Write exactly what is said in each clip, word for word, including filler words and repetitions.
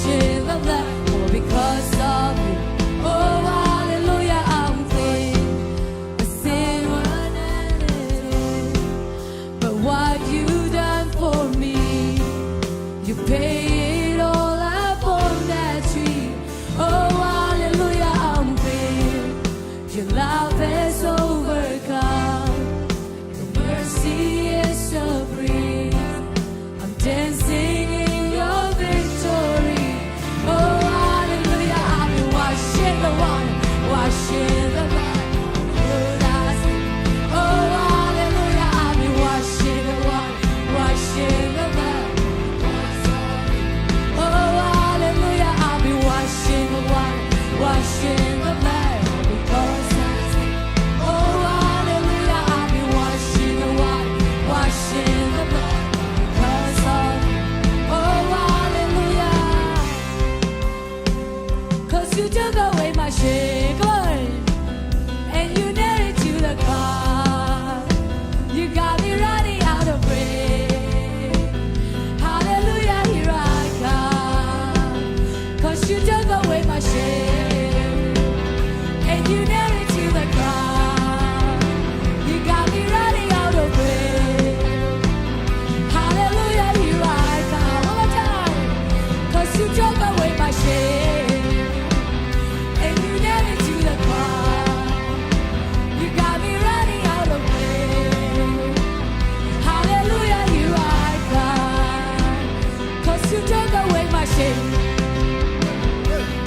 in the blood, oh, because of you. Oh, hallelujah, I'm clean. A sinner and an enemy. But what you done for me, you paid all upon that tree. Oh, hallelujah, I'm clean. Your love has overcome. Your mercy is supreme. I'm dancing in your victory. Oh, hallelujah, I've been washed in the water, washed in the blood. Oh, hallelujah, I've been washed in the water, washed in the blood. Oh, hallelujah, I've been washed in the water, washed in the blood. Because of, oh, hallelujah, I've been washed in the water, washed in the blood. Because of, oh, hallelujah. 'Cause you took away my shame, come on. And you nailed it to the cross. You got me running out of breath. Hallelujah, here I come. 'Cause you took away my shame. And you nailed it to the cross. You got me running out of breath. Hallelujah, here I come. One more time. 'Cause you took away my shame. And you nailed it to the cross. You got me running out of breath. Hallelujah, here I come. 'Cause you took away my shame.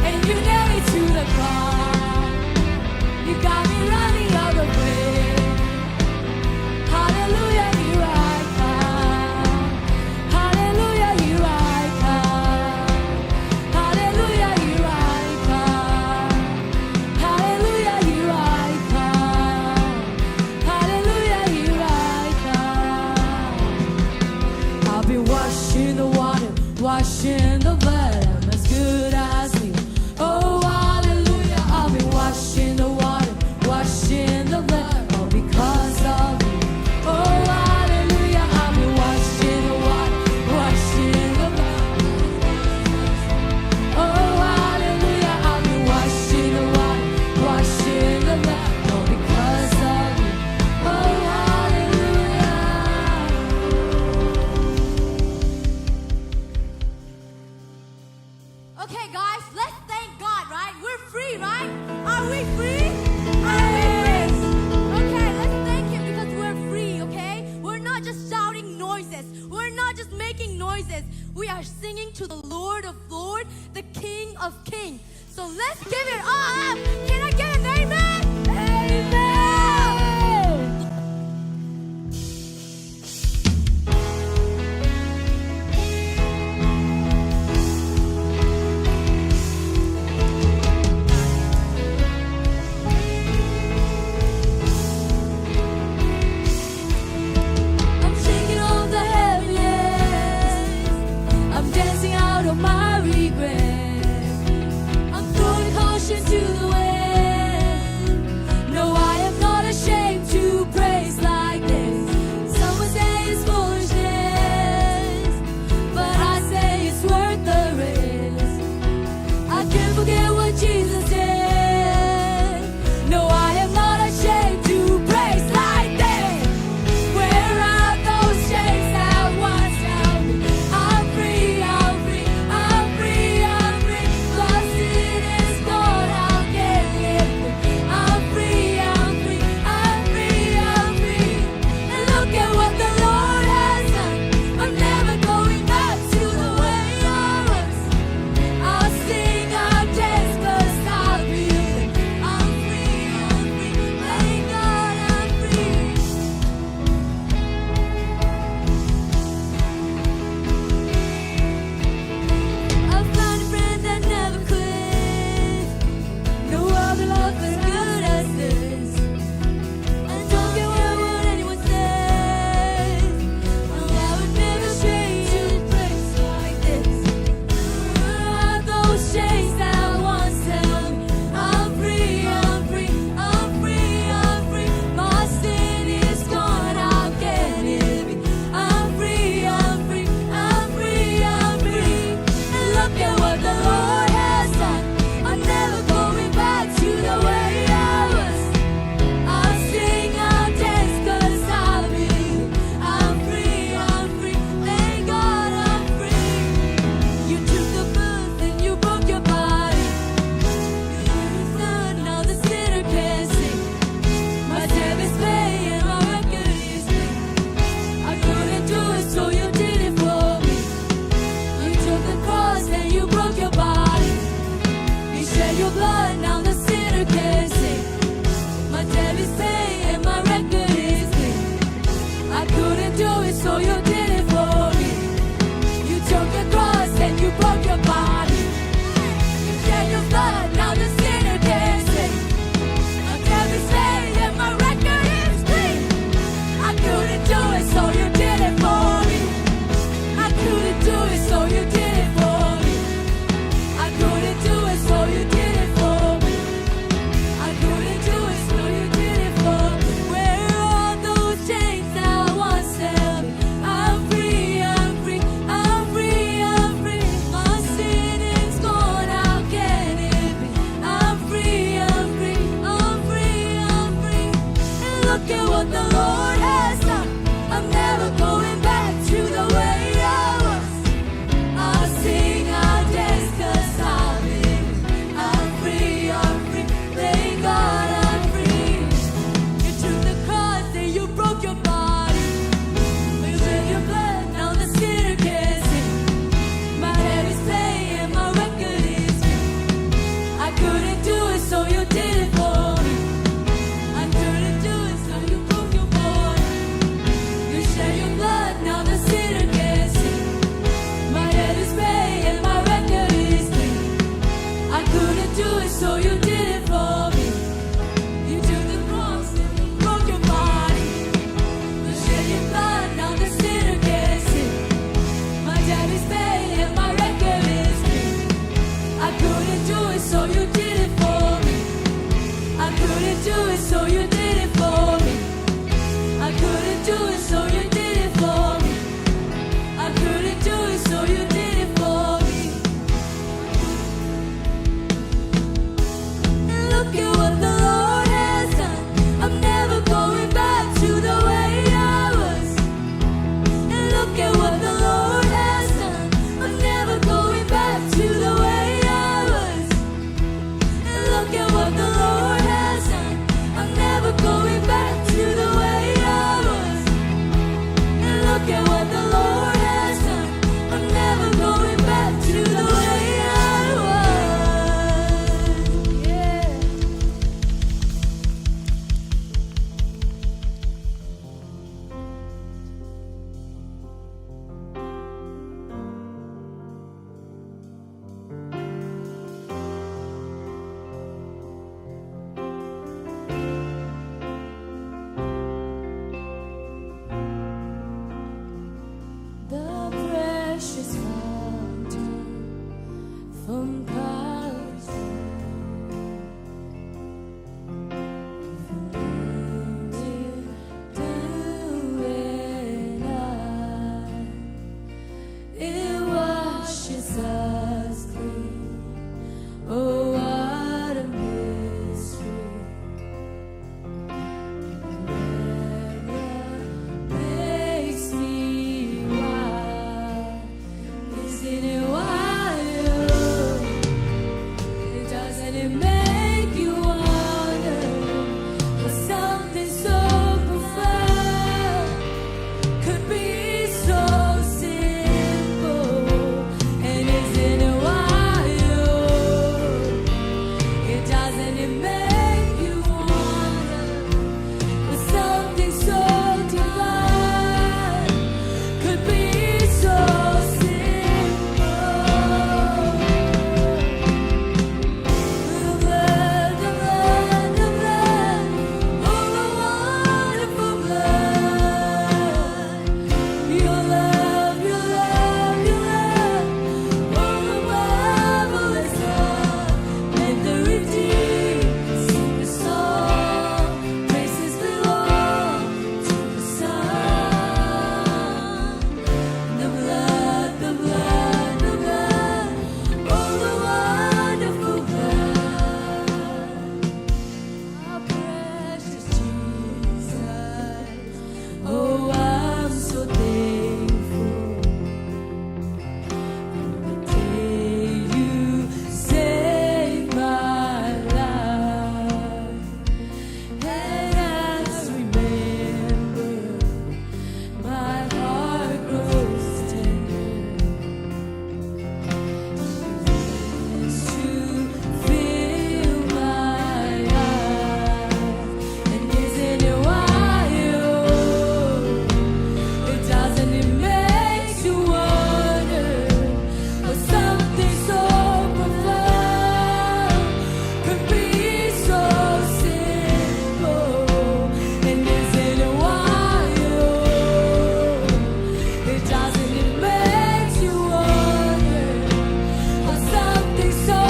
And you nailed it to the cross. You got me running out of breath. Hallelujah, here I come. Hallelujah, here I come. Hallelujah, here I come. Hallelujah, here I come. Hallelujah, here I come. I've been washed in the water, washed in the blood. I'm as good as new. Oh, hallelujah, I've been washed in the water, washed in the blood, all because of you. Oh, hallelujah, I've been washed in the water, washed in the blood. Oh, hallelujah, I've been washed in the water, washed in the blood, all because of you. Oh, hallelujah. Okay, guys, let's thank God, right? We're free, right? Are we free? Are we free? Okay, let's thank Him because we're free, okay? We're not just shouting noises. We're not just making noises. We are singing to the Lord of Lords, the King of Kings. So let's give it all up. Can I get an amen? Amen. I'm shaking off the heaviness. I'm dancing out of my regret. I'm throwing caution to the wind. No, I am not ashamed to praise like this. Some would say it's foolishness, but I say it's worth the risk. I can't forget what Jesus did. No, I am not ashamed to praise like this. Where are those chains that once held me? I'm free, I'm free, I'm free, Compassion. Familiar to and I, it washes us clean. Oh, what a mystery. Makes me wise. Isn't it wild? Doesn't it make you wonder how something so profound could be so simple? And isn't it wild? It doesn't it make you wonder how something so divine could be so simple? The blood, the blood, the blood, oh, the wonderful blood. Your love, your love, your love, oh, the marvelous love. Let the redeemed sing a song. Praises belong to the Son. The blood, the blood, the blood, oh, the wonderful blood. Our precious Jesus, oh, I'm so thankful for the day you saved my life. And as I remember, my heart grows tender. To fill my eyes. And isn't it wild? It doesn't it make you wonder how something so profound could be so simple? And isn't it wild? It doesn't it make you wonder how something so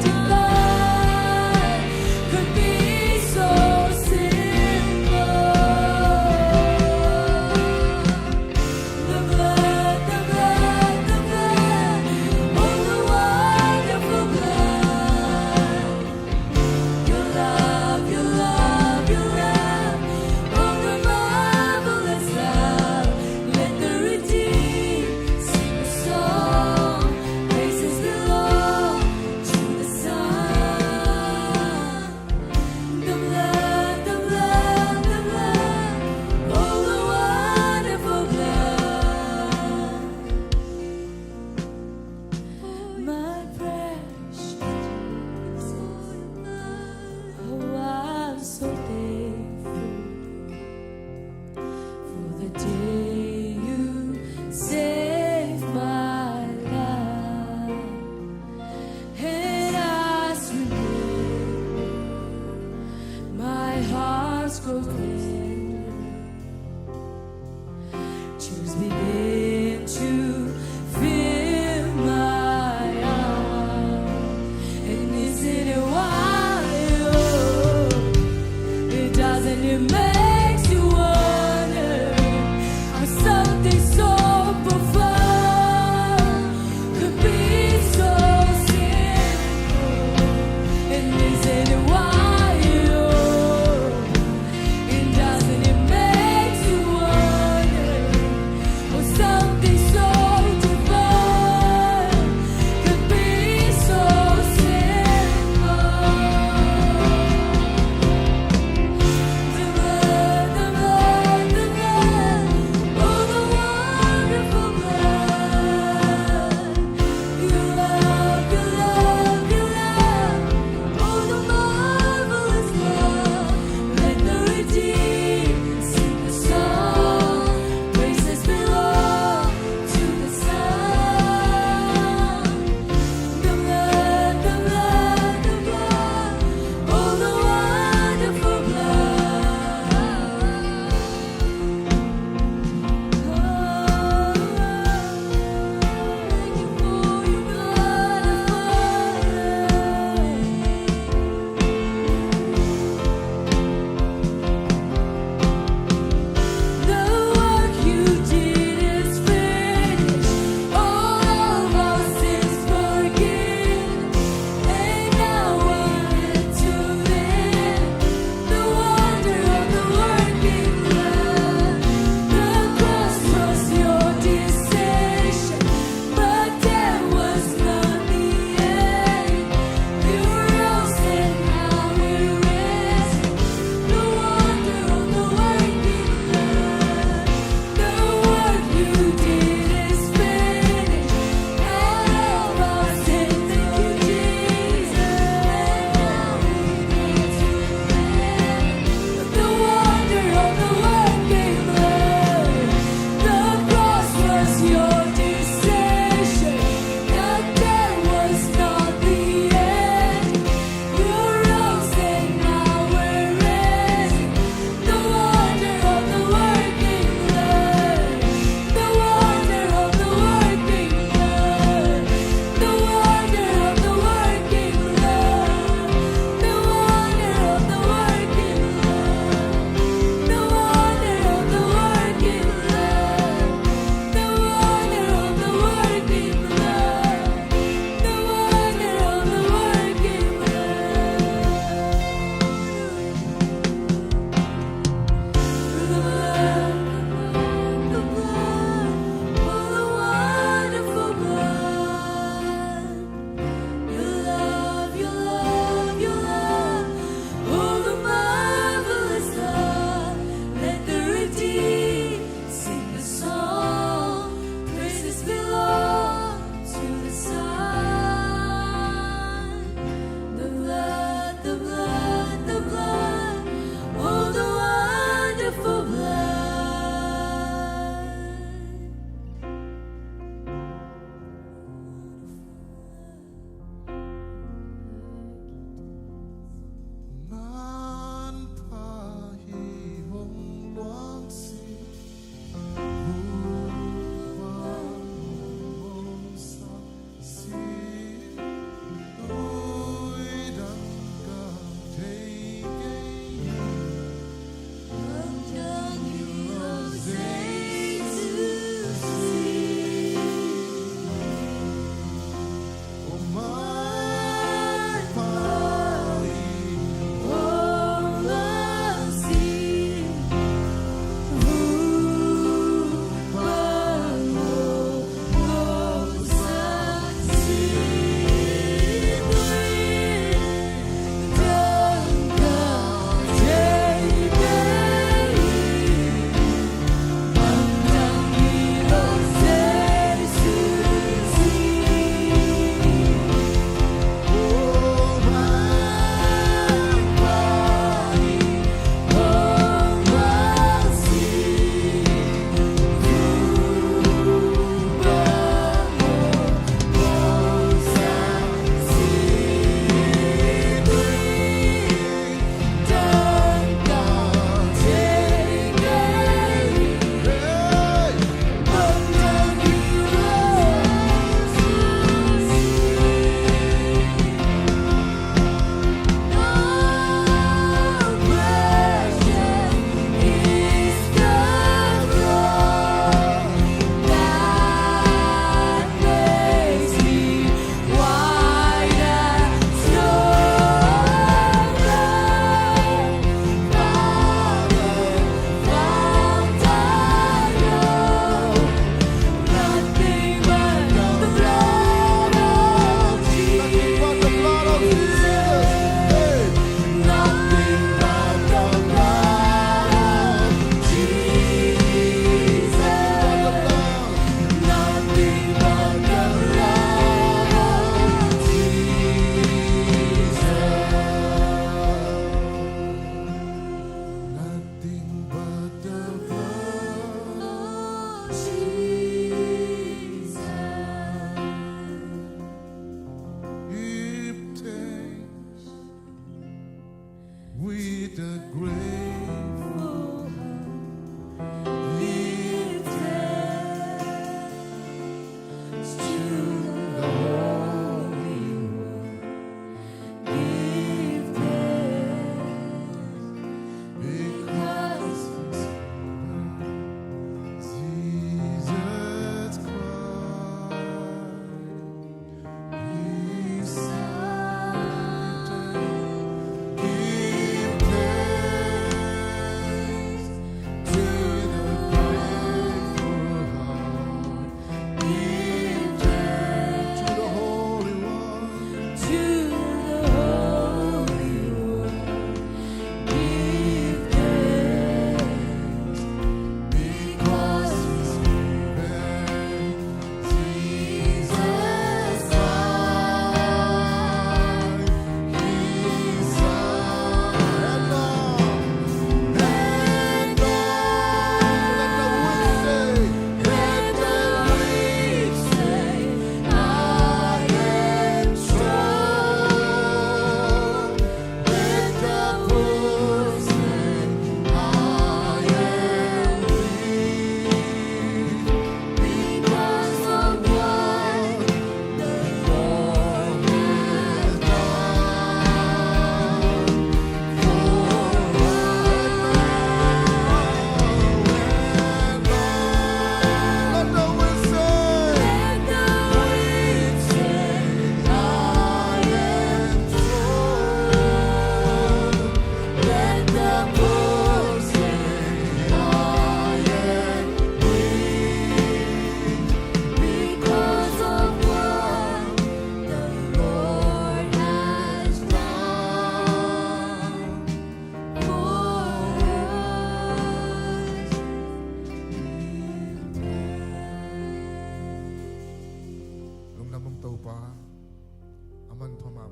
divine could be so simple? The blood, the blood, the blood, oh, the wonderful blood. Your love, your love, your love, oh, the marvelous love. Let the redeemed sing a song. Praises belong to the Son. The blood, the blood, the blood, oh, the wonderful blood. My precious Jesus, oh, I'm so thankful for the day you saved my life. And as you did, my heart's grow tender. Tears begin to fill my eyes. And isn't it wild? It doesn't it makes you wonder how something so profound could be so simple? And isn't it wild? It doesn't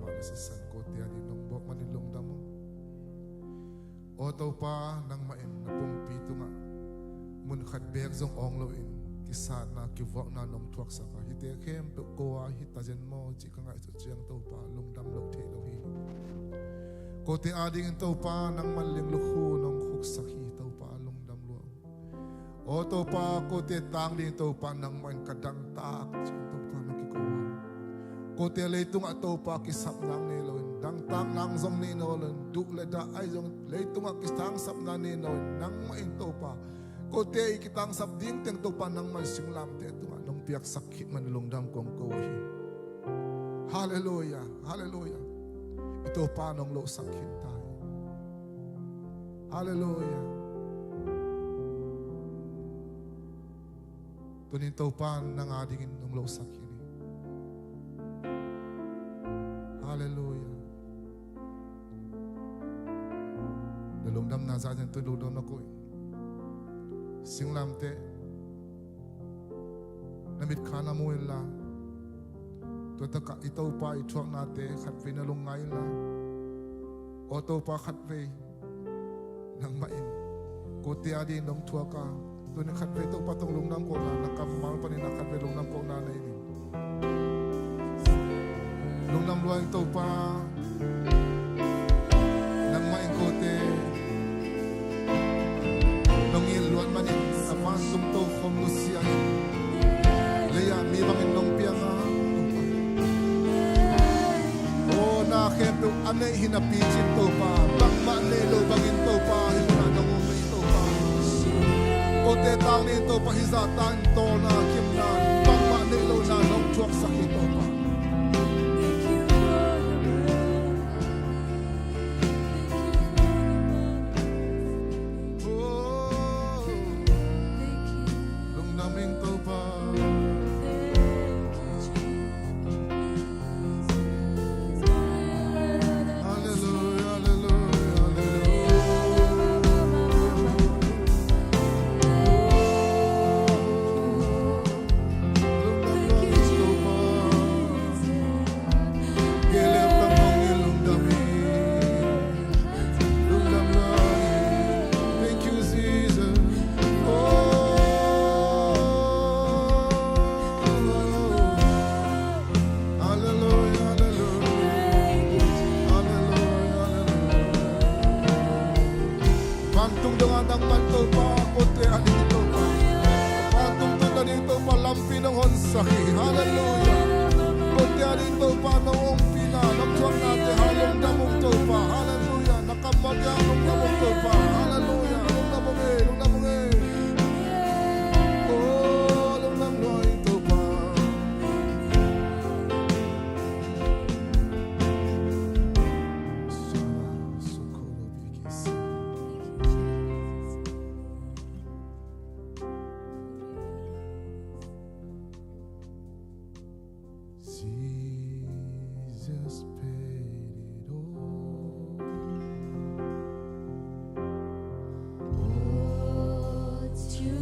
Topa na sisan kote a ding nong bawk manin lungdam ung. Aw Topa, nangmah in na pumpi tungah mun khat beek zong awng loin kisatna kivuakna nong thuaksak a, hihte khempeuh ko a hi ta zen maw cih ka ngaihsut ciang Topa, lungdam loh theih lo hi. Kote adingin Topa nangman ling lukhu nong khuksak hi Topa, lungdam lua. Aw Topa, kote tang ding Topa nangmah in ka dangtak cih Topa na kiko a, kote leitungah Topa kisap nang nei loin, dangtak nang zong nei nawn loin, duh le dah ahi zong leitungah kitangsapna nei nawn loin, nangmah in Topa kote i kitangsap ding teng Topa nangmah in singlamteh tungah nong piaksak khit man lungdam kong ko hi. Halleluia, halleluia. I Topa nong lohsak khin ta hi. Halleluia. Tunin Topa nang adingin nong lohsak khin hi. Halleluia. Na lungdamna zah in tun lungdam na koih. Singlamteh na mitkha na mu inla, tua takah i Topa i thuaknate khatvei na lungngai inla, aw Topa, khatvei nangmah in kote ading nong thuak a, tunin khatvei Topa tawh lungdam kohna, na kammal panin a khatvei lungdam kohna nei ning. Lungdam lua ing Topa, nangmah in kote nong it luat manin a vantung tokhom nusia in, lei-ah mi bangin nong piang a, Topa. Aw, na khempeuh a neih hi napi cin Topa, bangmah neih lo bangin Topa, hih munah nong om hi Topa. Kote tang ni Topa, hih zahta in tawlna, gimna, bangmah neih lohna nong thuaksak hi Topa. Oh, lungdam ing Topa. Halleluia, halleluia, halleluia. Thank you, Jesus. Oh, hallelujah, hallelujah. Hallelujah, hallelujah. Vantung dongah nangman Topa, kote ading Topa, vantung tun ading Topa, lampi nong honsak hi. Hallelujah. Kote ading Topa, nong ompihna, nong thuaknate, ha, lungdam ung Topa. Hallelujah. Na kammalte ah lungdam ung Topa. Hallelujah. Lungdam ung ei, lungdam ung ei. Oh, lungdam lua ing Topa. Jesus paid it all. What you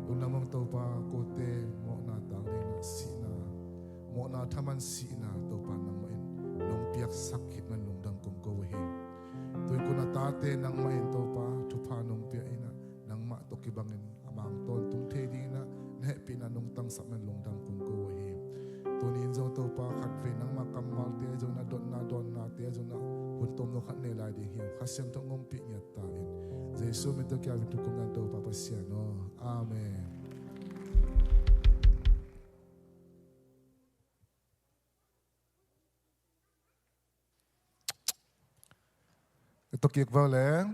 Lungdam ung Topa, kote mawhna tang ding na sihna, mawhna thaman sihna Topa nangmah in nong piaksak khit man lungdam Tate nangmah in Topa, thupha nong pia in ah, nangmah tawh kibangin a mang tawntung thei dingin ah, na hehpihna nong tangsap man lungdam kong ko uh hi. Tuni in zong Topa khatvei nangmah kammalte zong na dotna dawnnate zong na hun tomno khat nei lai ding hi. Kha Siangtho hong ompih ngiat ta in. Jesu min tawh kiang in thu kong ngen Topa Pasian aw. Amen. I tawh kik vo le.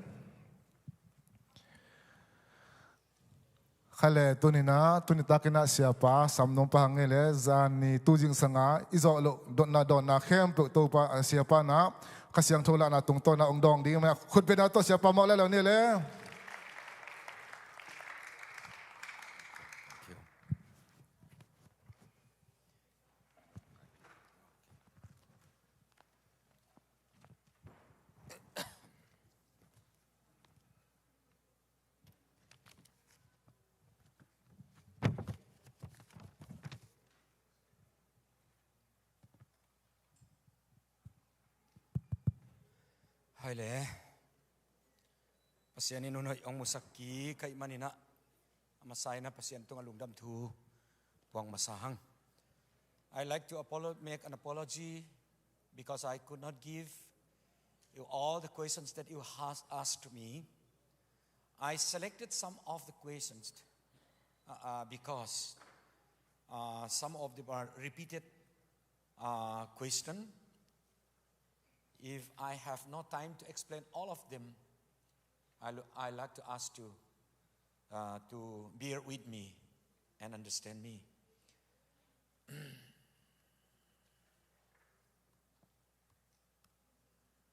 Kha le, tuni in ah, tuni takin ah Siapa Sam Nong Pa hang ngei le, zani tu zingsang ah i zawh loh dotna dawnna khempeuh Topa, ah, Siapa in ah Kha Siangtho lahna tungtawn ah hong dawng ding mah, khutbetna tawh Siapa mawh lai lo ni le. Hai le. Pasian in hun hoih hong musak kik ahih manin ah, a masa in ah Pasian tungah lungdam thu puang masa hang. I like to apolo-, make an apology because I could not give you all the questions that you has asked to me. I selected some of the questions, uh, uh, because, uh, some of them are repeated, uh, question. If I have no time to explain all of them, I lo-, I like to ask you, uh, to bear with me and understand me.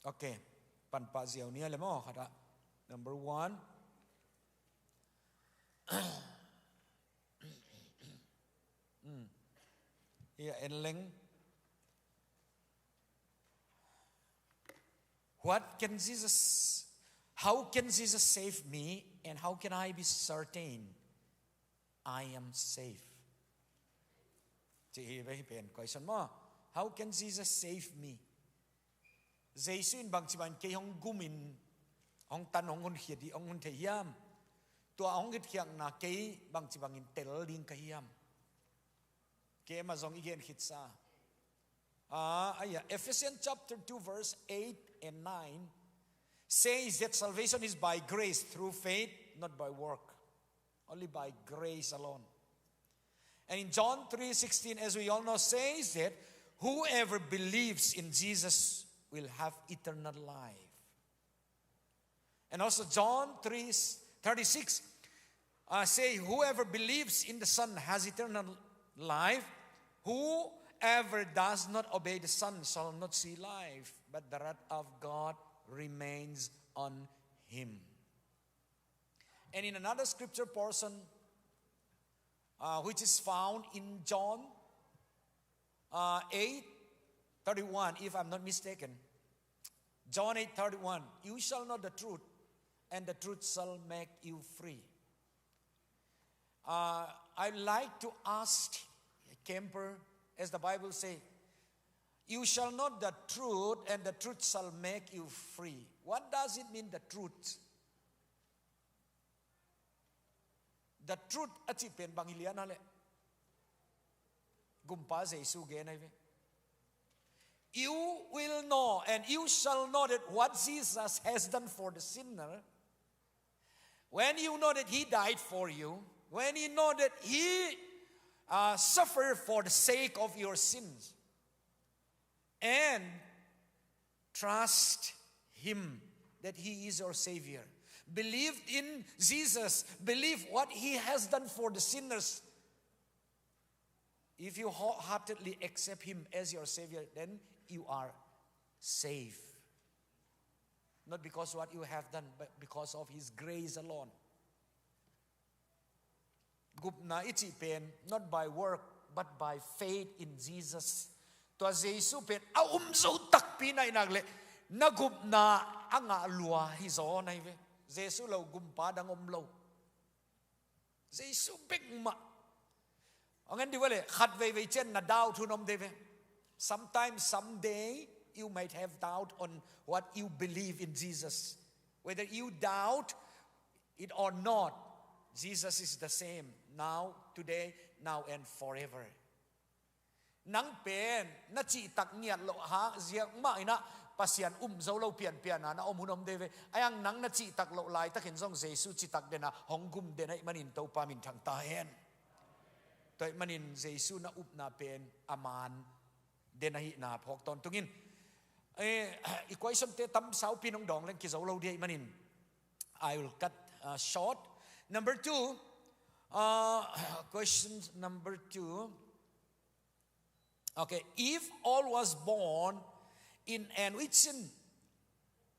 Okay, pan pah ziau ni le maw, khat ah. Number one. Hmm. Ia en leng. What can Jesus, how can Jesus save me, and how can I be certain I am safe? Ci hi ve hi pen question maw. How can Jesus save me? Jesu in bangci bangin kei hong gumin, hong tan, hong honkhia ding, hong hon thei hiam? Tua hong hitkhiatna kei bangci bangin tel ding ka hiam? Kei mah zong i gen khitsa. Ah, ah, yeah. Ephesians chapter two, verse eight and nine says that salvation is by grace through faith, not by work. Only by grace alone. And in John three sixteen, as we all know, says that whoever believes in Jesus will have eternal life. And also John three thirty-six, uh, say, "Whoever believes in the Son has eternal life. Whoever does not obey the Son shall not see life, but the wrath of God remains on him." And in another scripture portion, uh, which is found in John, uh, eight thirty-one, if I'm not mistaken. John eight thirty-one, "You shall know the truth, and the truth shall make you free." Uh, I like to ask Kemper, as the Bible say, "You shall know the truth, and the truth shall make you free." What does it mean, the truth? The truth a cih pen bang hi lian a leh, Gumpa Jesu gen ahi ve. You will know and you shall know that what Jesus has done for the sinner, when you know that he died for you, when you know that he, uh, suffered for the sake of your sins, and trust him that he is your Savior. Believe in Jesus. Believe what he has done for the sinners. If you wholeheartedly accept him as your Savior, then you are saved. Not because what you have done, but because of his grace alone. Gupna i cih pen, not by work, but by faith in Jesus. Tua Jesu pen a um zo takpi na hih nak leh, na gupna a ngah lua hi zaw na hi ve. Jesu lo gumpa dang om lo. Jesu bek mah. Hong en dih ve leh, khat veivei ciang na doubt hun om dih ve. Sometimes, someday, you might have doubt on what you believe in Jesus. Whether you doubt it or not, Jesus is the same now, today, now and forever. Nang pen na cihtak ngiat loh hang ziak mah in ah Pasian um zo lo pianpian a na om hun om dei ve. Ahi hang nang na cihtak loh laitakin zong Jesu citak den a hong gum den ahih manin Topa minthang ta hen. Tua ahih manin Jesu na upna pen a man den ahihna phawk tawntung in. Eh, i question te tam saupi in hong dawng leng kizo lo ding ahih manin I will cut uh, short. Number two, uh, question number two. Okay, if all was born in and with sin,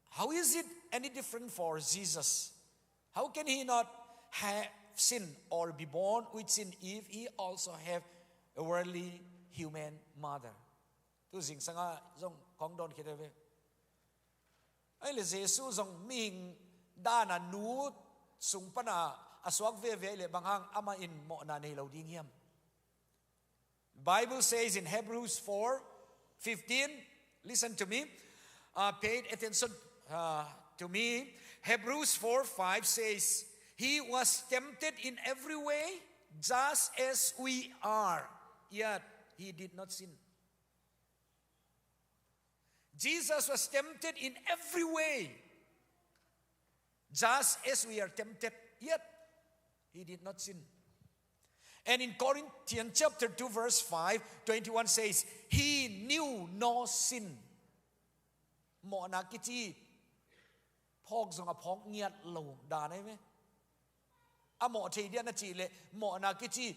how is it any different for Jesus? How can he not have sin or be born with sin if he also have a worldly human mother? Tu zingsang ah zong kong dawn khit ve. Ahih leh Jesu zong mihing dan a nu sung pan a a suak veve ahih leh bang hang amah in mawhna nei lo ding hiam? Bible says in Hebrews four fifteen, listen to me, uh, pay attention uh, to me. Hebrews four five says, "He was tempted in every way, just as we are, yet he did not sin." Jesus was tempted in every way, just as we are tempted, yet he did not sin. And in Corinthians chapter two, verse five, twenty-one says, "He knew no sin." Mawhna kici phawk zong a phawk ngiat lo dan ahi ve. A mawh thei diam na cih leh mawhna kici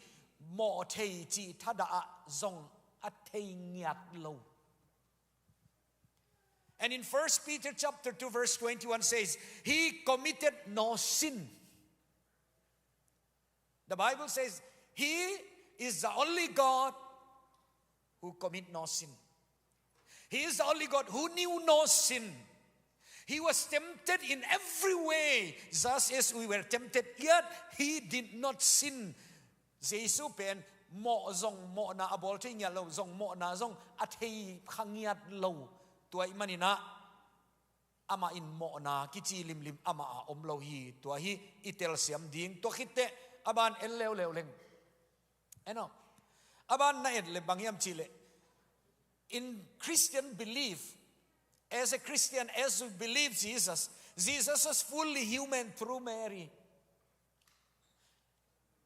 mawh thei cih thadah ah zong a thei ngiat lo. And in First Peter chapter two verse twenty-one says, "He committed no sin." The Bible says, "He is the only God who commit no sin." He is the only God who knew no sin. He was tempted in every way, just as we were tempted, yet he did not sin. Jesu pen mawh zong mawhna a bawl thei ngiat lo, zong mawhna zong a thei kha ngiat lo. Tua ahih manin ah amah in mawhna kici limlim amah a om lo hi. Tua hi i telsiam ding. Tua khit teh a ban en leuleu leng. En aw. A ban na et leh bang hiam cih leh, in Christian belief, as a Christian, as we believe Jesus, Jesus was fully human through Mary.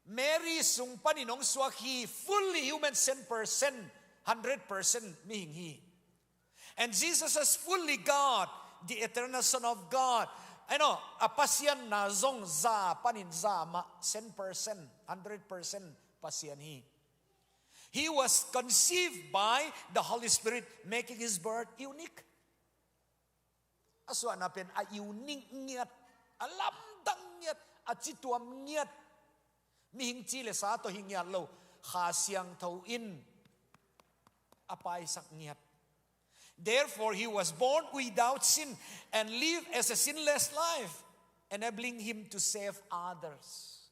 Mary sung panin hong suak hi, fully human, cent percent, hundred percent mihing hi. And Jesus is fully God, the eternal Son of God. En aw, a Pasianna zong za panin za mah, cent percent, hundred percent Pasian hi. He was conceived by the Holy Spirit, making his birth unique. A suahna pen a unique ngiat, a lamdang ngiat, a cituam ngiat. Mihing ci le sa tawh hi ngiat lo, Kha Siangtho in a paisak ngiat. Therefore, he was born without sin and lived as a sinless life, enabling him to save others.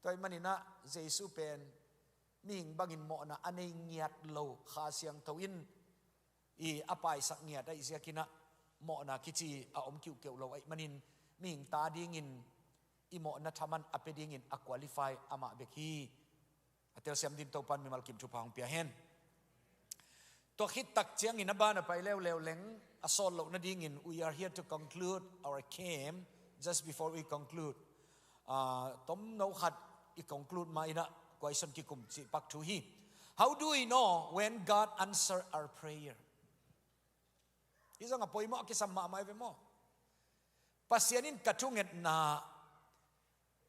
Tua ahih manin ah Jesu pen mihing bangin mawhna a nei ngiat lo, Kha Siangtho in i a paisak ngiat ahih ziakin ah mawhna kici a om kiuhkeuh lo ahih manin mihing ta dingin i mawhna thaman a pia dingin a qualify amah bek hi. A telsiam dingin Topan mimal kim thupha hong pia hen. Tua khit tak ciangin a ban a pai leuleu leng a sawt loh nadingin we are here to conclude our camp. Just before we conclude, ah, tomno khat i conclude ma in ah question kikum cih pak thu hi. How do we know when God answer our prayer? Hi zong a poimawh a kisam mahmah hi ve maw? Pasian in ka thungetna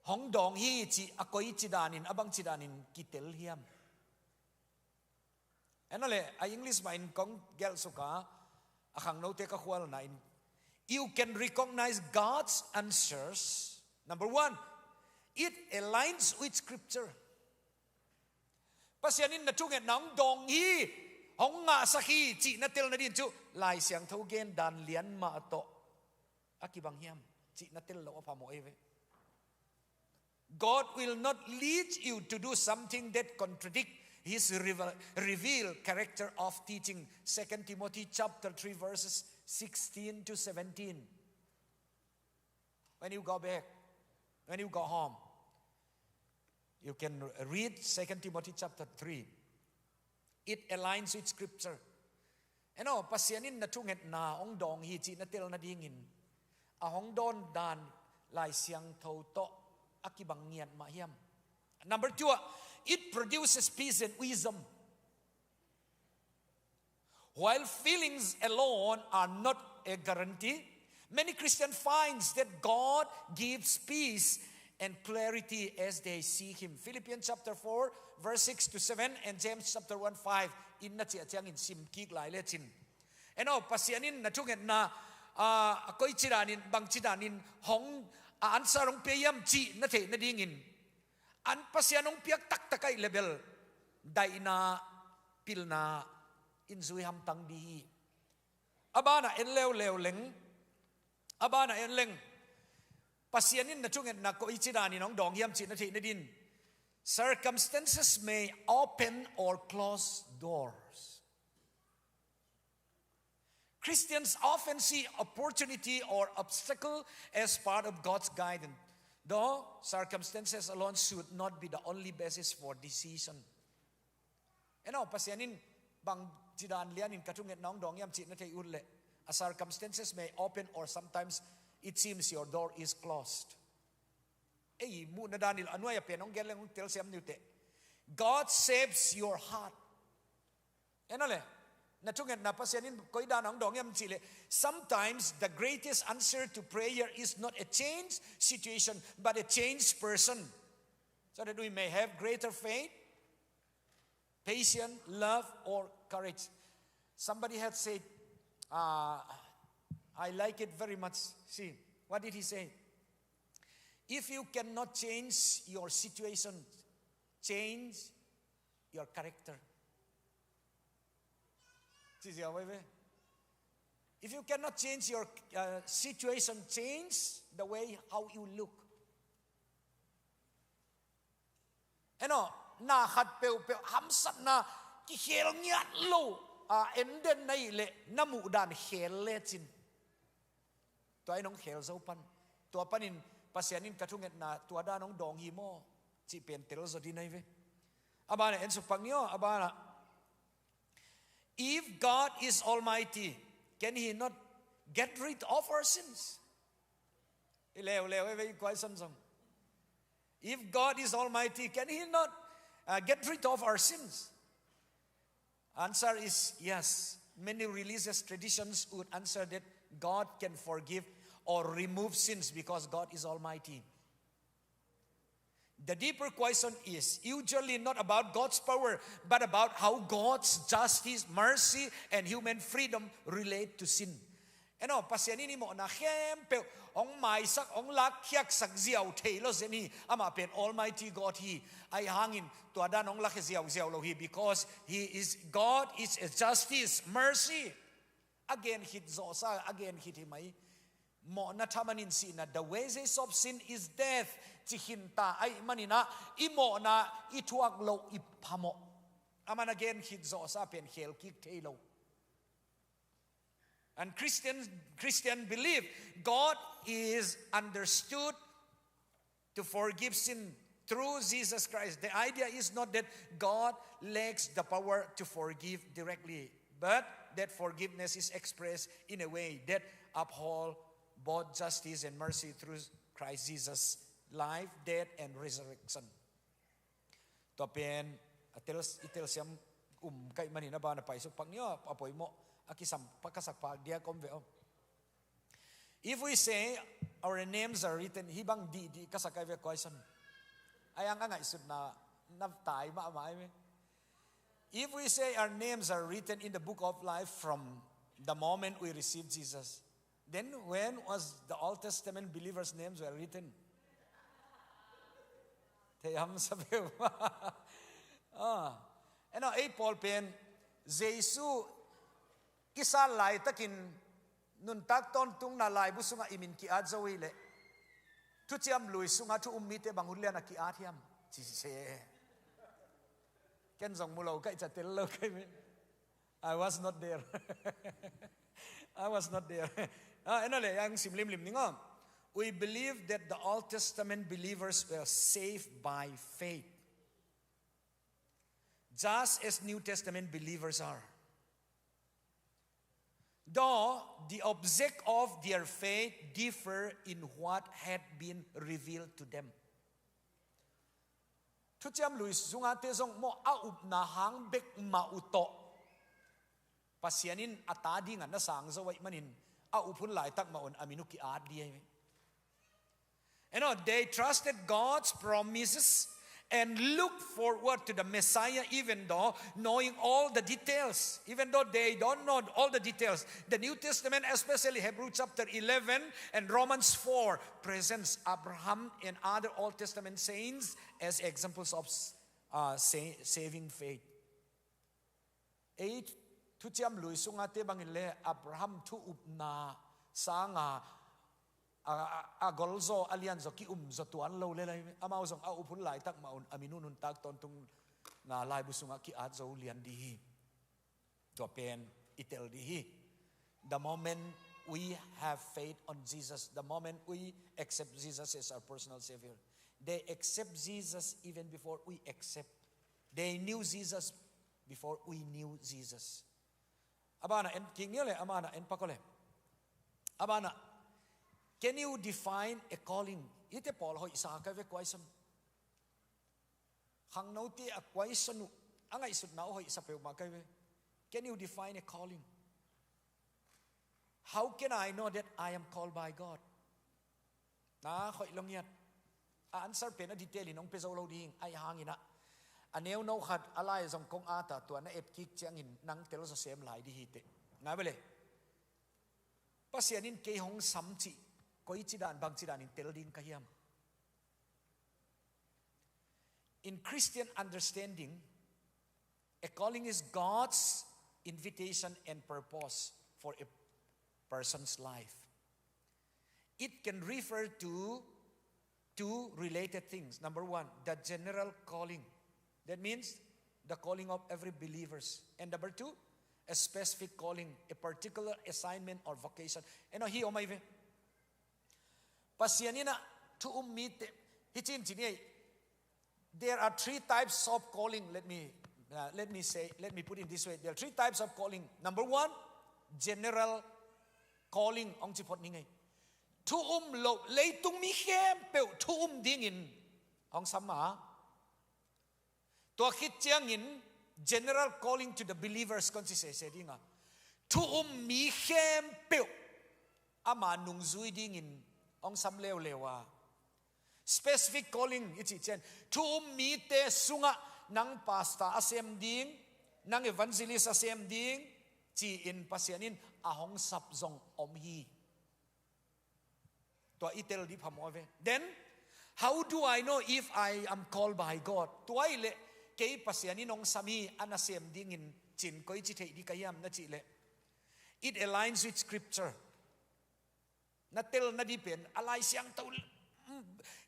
hong dawng hi cih a koici danin, a bangci danin kitel hiam? En aw le, a English mah in kong gelh suk a, a khangnote ka khualna in, you can recognize God's answers. Number one, it aligns with Scripture. Pasian in na thungetna hong dawng hi, hong ngahsak hi cih na tel nading cu Lai Siangtho gen dan lian mah tawh a kibang hiam cih na tel loh a phamawh hi ve. God will not lead you to do something that contradict his revel- revealed character of teaching. Second Timothy chapter three verses sixteen to seventeen. When you go back, when you go home, you can read Second Timothy chapter three. It aligns with Scripture. En aw, Pasian in na thungetna hong dawng hi cih na tel nadingin a hong dawn dan Lai Siangtho tawh a kibang ngiat mah hiam? Number two ah, it produces peace and wisdom. While feelings alone are not a guarantee, many Christians finds that God gives peace and clarity as they seek Him. Philippians chapter four, verse six to seven, and James chapter one five in na ciah ciangin sim kik lai lecin. En aw, Pasian in na thungetna, ah, a koici danin, bangci danin hong, a answer hong pia hiam cih na theih nadingin, an Pasian hong piak taktak ahih leh bel daihna, pilna in zui hamtang ding hi. A banah en leuleu leng, a banah en leng, Pasian in na thungetna koici danin hong dawng hiam cih na theih nadin, circumstances may open or close doors. Christians often see opportunity or obstacle as part of God's guidance, though circumstances alone should not be the only basis for decision. En aw, Pasian in bangci dan lianin ka thungetna hong dawng hiam cih na theih ut leh, a circumstances may open or sometimes it seems your door is closed. Ei muhna dan in a nuai a pen hong gen leng hong telsiam ni uh teh. God shapes your heart. En aw le, na thungetna Pasian in koi dan hong dawng hiam cih leh, sometimes the greatest answer to prayer is not a changed situation, but a changed person, so that we may have greater faith, patience, love, or courage. Somebody had said, uh, I like it very much. See, what did he say? If you cannot change your situation, change your character. Ci ziau vai ve. If you cannot change your, uh, situation, change the way how you look. En aw, na khat peuhpeuh hamsatna kikhel ngiat lo a, en den na hih leh na muhdan khel lecin, tua in hong khel zo pan. Tua panin Pasian in ka thungetna tua dan hong dawng hi maw cih pen tel zaw ding ahi ve. A banah en suk pak ni aw, a banah, if God is almighty, can He not get rid of our sins? I leuleu e ve i question zong. If God is almighty, can He not, uh, get rid of our sins? Answer is yes. Many religious traditions would answer that God can forgive or remove sins because God is almighty. The deeper question is usually not about God's power, but about how God's justice, mercy, and human freedom relate to sin. En aw, Pasian in i mawhna khempeuh hong maisak, hong lakkhiatsak ziau thei lo zen hi. Amah pen Almighty God hi. Ahi hangin tua dan hong lakhia ziauziau lo hi, because He is, God is a justice, mercy. A gen khit zawhsa, a gen khit hi mai. Mawhna thaman in sihna, the wages of sin is death, ci khinta ahih manin ah, i mawhna i thuak loh i phamawh. Aman a gen khit zawhsa pen khel kik thei lo. And Christian, Christian believe God is understood to forgive sin through Jesus Christ. The idea is not that God lacks the power to forgive directly, but that forgiveness is expressed in a way that uphold both justice and mercy through Christ Jesus' life, death, and resurrection. Tua pen a tel, i telsiam um ka hih manin a ban a paisuk pak ni aw, a poimawh a kisam pak ka sak pak diak om ve aw. If we say our names are written, hih bang dihdih ka sak ai ve question. Ai ang a ngaihsutna na tai mahmah ai ve. If we say our names are written in the book of life from the moment we receive Jesus, then when was the Old Testament believers' names were written? Thei hamsa peuh. Ah. En aw, ei pawl pen Jesu i sat laitakin nuntak tawntungna laibu sungah i min ki-at zo hi leh, thuciam lui sungah thu um mite bang hun lian a ki-at hiam? Ci se. Ken zong mu lo ka hih ciang tel lo ka hih ve. I was not there. I was not there. Ah, en aw le, ang sim limlim ning aw. We believe that the Old Testament believers were saved by faith, just as New Testament believers are. Though the object of their faith differ in what had been revealed to them. Thuciam Lui sungate zong maw a upna hang bek mah uh tawh Pasian in a ta dingah na sang zo ahih manin a up hun laitak mah un a min uh ki-at dih ahi. You know, they trusted God's promises and looked forward to the Messiah, even though knowing all the details, even though they don't know all the details. The New Testament, especially Hebrew chapter eleven and Romans four, presents Abraham and other Old Testament saints as examples of uh, sa-, saving faith. Ei Thuciam Lui sungate bangin le Abraham thu upna sanga a, a, a gol zaw, a lian zaw, ki-um zaw tuan lo le lai, amau zong a up hun laitak mah un a min uh nuntak tawntungna laibu sungah ki-at zo lian dih hi. Tua pen i tel dih hi. The moment we have faith on Jesus, the moment we accept Jesus as our personal Savior, they accept Jesus even before we accept. They knew Jesus before we knew Jesus. A banah en kik ni aw le, a banah en pak aw le. A banah, can you define a calling? Hihte pawl hoihsa ka ve, question. Khangnote a question uh, a ngaihsutna uh hoihsa peuhmah ka ve. Can you define a calling? How can I know that I am called by God? Na khoih lo ngiat. A answer pen a detail in hong pia zo lo ding, ahih hangin ah, a neuno khat a lai zong kong at a, tua na et kik ciangin nang tel zaw sem lai dih hi teh. Ngai ve le. Pasian in kei hong sam cih koici dan, bangci danin tel ding ka hiam? In Christian understanding, a calling is God's invitation and purpose for a person's life. It can refer to two related things. Number one, the general calling. That means the calling of every believers. And number two, a specific calling, a particular assignment or vocation. Eno hi omai ve. Pasian in ah thu um mite, hi cin cin ei. There are three types of calling. Let me, uh, let me say, let me put it this way. There are three types of calling. Number one, general calling, hong ci phot ni ngei. Thu um lo, leitung mi khempeuh thu um dingin hong sam a. Tua khit ciangin general calling to the believers kon ci sese ding a. Thu um mi khempeuh ama nungzui dingin hong sam leuleu a. Specific calling i cih ciang, thu um mite sungah nang pastor a sem ding, nang evangelist a sem ding, ci-in Pasian in a hong sap zong om hi. Tua i tel dih phamawh ve. Then, how do I know if I am called by God? Tua ahih leh kei Pasian in hong sam hi, a nasem dingin cin koici theih dih ka hiam na cih leh, it aligns with scripture. Na tel nadih pen a Lai Siangtho, mm,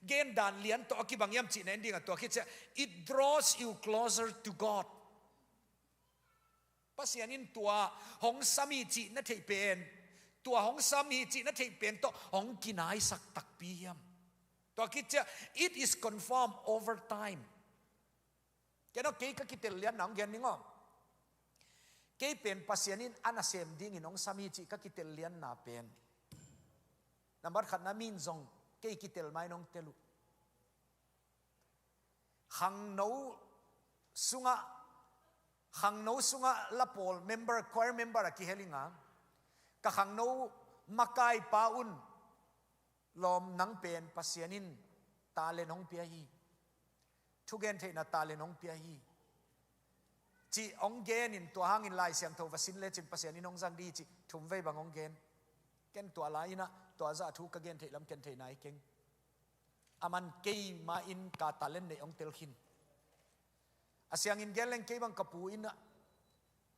gen dan lian tawh a kibang hiam cihna en ding a, tua khit ciah, it draws you closer to God. Pasian in tua hong sam hi cih na theih pen, tua hong sam hi cih na theih pen tawh hong kinaisak takpi hiam? Tua khit ciah, it is confirmed over time. Kei no, kei ka kitel lianna hong gen ning aw. Kei pen Pasian in a nasem dingin hong sam hi cih ka kitel lianna pen, nambat khatna, min zong kei kitel ma-in hong tel uh. Khangno sungah, khangno sungah la pawl member, choir member a kihel ing a, ka khangno makaipa un, lawm, nang pen Pasian in talent hong pia hi, thugen theihna talent hong pia hi, cih hong gen in, tua hangin Lai Siangtho va sin lecin Pasian in hong zang dih hi cih thumvei bang hong gen. Ken tua lai-in ah tua zah thu ka gen theih lam ken thei nai keng. A man keima in ka talent neih hong tel khin. A siangin gen leng, kei bang ka pu in ah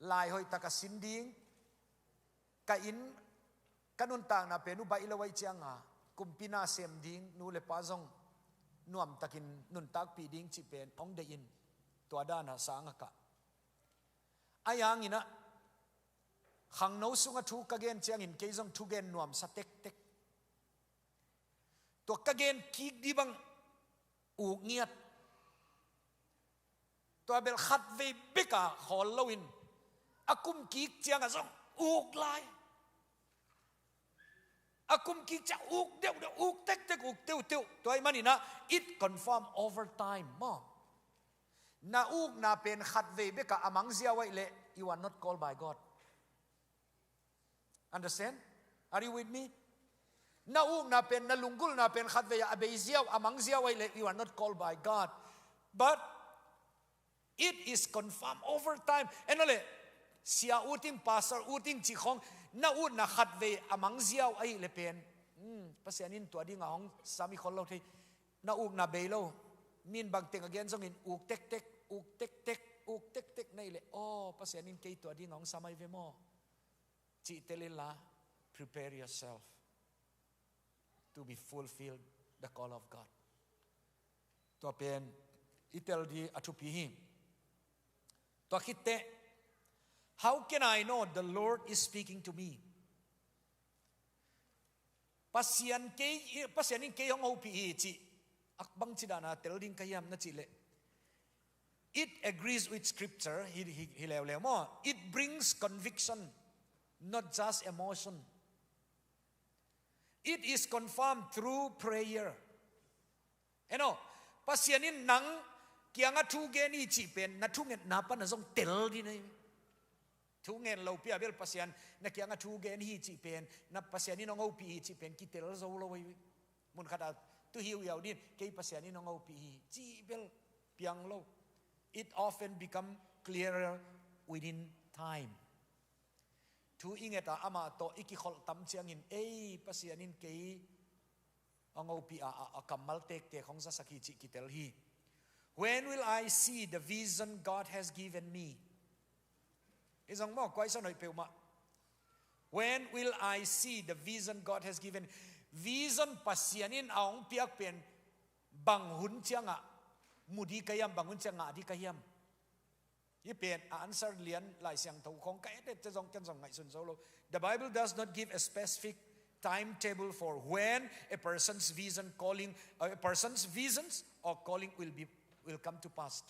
lai hoihtak a sin ding, ka inn, ka nuntakna pen uh baih lo ahih cianga kumpi na sem ding, nu le pa zong nuamtakin nuntakpih ding cih pen hong deih in, tua dana sang a kah. Ahi hangin ah khangno sungah thu ka gen ciangin kei zong thugen nuamsa tektek. Tua ka gen kik di bang uk ngiat. Tua bel khatvei bek a khawl loin a kum kik ciangah zong uk lai. A kum kik ciang uk deuhdeuh, uk tektek, uk teuteu. Tua ahih manin ah it confirm over time maw. Na ukna pen khatvei bek a a mang ziau ahih leh you are not called by God. Understand? Are you with me? Na ukna pen, na lunggulhna pen khatvei a a bei ziau, a mang ziau ahih leh you are not called by God. But it is confirmed over time. En aw le, sia ut ing, pastor ut ing cih khawng, na utna khatvei a mang ziau ahih leh pen, hmm, Pasian in tua dingah hong sam i khol lo thei. Na ukna bei lo. Mi in bang teng a gen zongin uk tektek, uk tektek, uk tektek na hih leh, aw, Pasian in kei tua dingah hong sam ahi ve maw, cih tel inla, prepare yourself to be fulfilled the call of God. Tua pen i tel di a thupi hi. Tua khit teh, how can I know the Lord is speaking to me? Pasian kei, Pasian in kei hong hopih hi cih a bangci dan a tel ding ka hiam na cih leh, it agrees with Scripture, hi, hi, hi leuleu maw. It brings conviction, not just emotion. It is confirmed through prayer. En aw, Pasian in nang kiangah thu gen hi cih pen na thungetna pan a zong tel ding hi. Thu ngen lopi a bel Pasian na kiangah thu gen hi cih pen, na Pasian in hong hopih hi cih pen kitel zo lo hi. Mun khat a tu hiuhiau ding, kei Pasian in hong hopih hi cih bel piang lo. It often become clearer within time. Thu i nget a amah tawh i kikholh tam ciangin, ei, Pasian in kei hong hopih a, a, a kammal tektek hong zasak hi cih kitel hi. When will I see the vision God has given me? Hi zong maw, question hoih peuhmah. When will I see the vision God has given? Vision Pasian in a hong piak pen bang hun ciangah mu di ka hiam, bang hun ciang ngah di ka hiam? Hih pen a answer lian Lai Siangtho khawng ka et et ciang zong ken zong ngaihsun zo lo. The Bible does not give a specific timetable for when a person's vision, calling, uh, a person's visions or calling will be, will come to pass.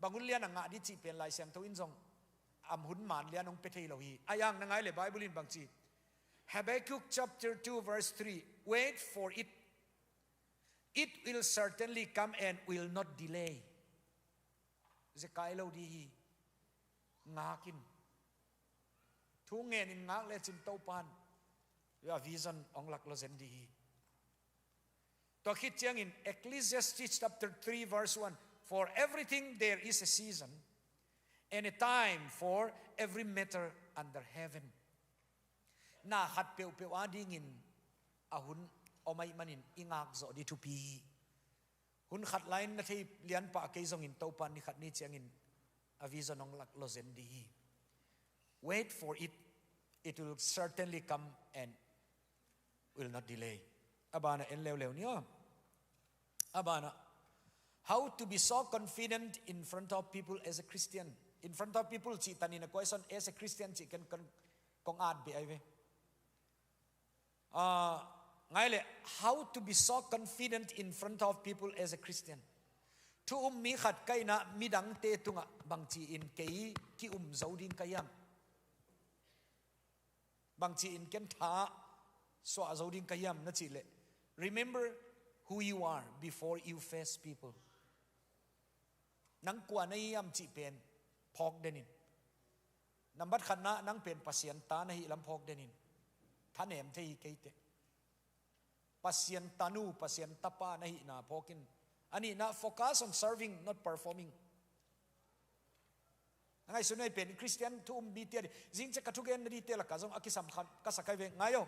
Bang hun lian a ngah di cih pen Lai Siangtho in zong a hun man lian hong pia thei lo hi. A yang na ngai leh Bible in bang ci? Habakkuk chapter two verse three. Wait for it. It will certainly come and will not delay. Zekai lo di hi. Ngak in. Thu ngen in ngak lecin Topan a vision hong lak lo zen di hi. Tua khit ciangin Ecclesiastes chapter three verse one, "For everything there is a season, and a time for every matter under heaven." Na khat peuhpeuh a dingin a hun om ahih manin i ngak zawh di thupi hi. Hun khat lai-in na thei lianpah kei zongin Topan ni khat ni ciangin a vision hong lak lo zen di hi. Wait for it. It will certainly come and will not delay. A banah en leuleu ni aw. A banah, how to be so confident in front of people as a Christian. In front of people cih tanin a question, as a Christian cih ken kong, kong at beh ahi ve. Ah, ngai leh, how to be so confident in front of people as a Christian. Thu um mi khat ka hihna ah midangte tungah bangci-in kei ki-um zo ding ka hiam? Bangci-in ken tha suah zo ding ka hiam na cih leh, remember who you are before you face people. Nang kua na hi hiam cih pen phawk den in. Nambat khatna, nang pen Pasian ta na hih lam phawk den in. Thanem thei hi kei teh. Pasian tanu, Pasian tapa na hihna phawk in. A nihna, focus on serving, not performing. Na ngaihsun ahi pen Christian thu um mite a di, zingciang ka thugen na dite lakah zong a kisam khat ka sa kai ve, ngai aw.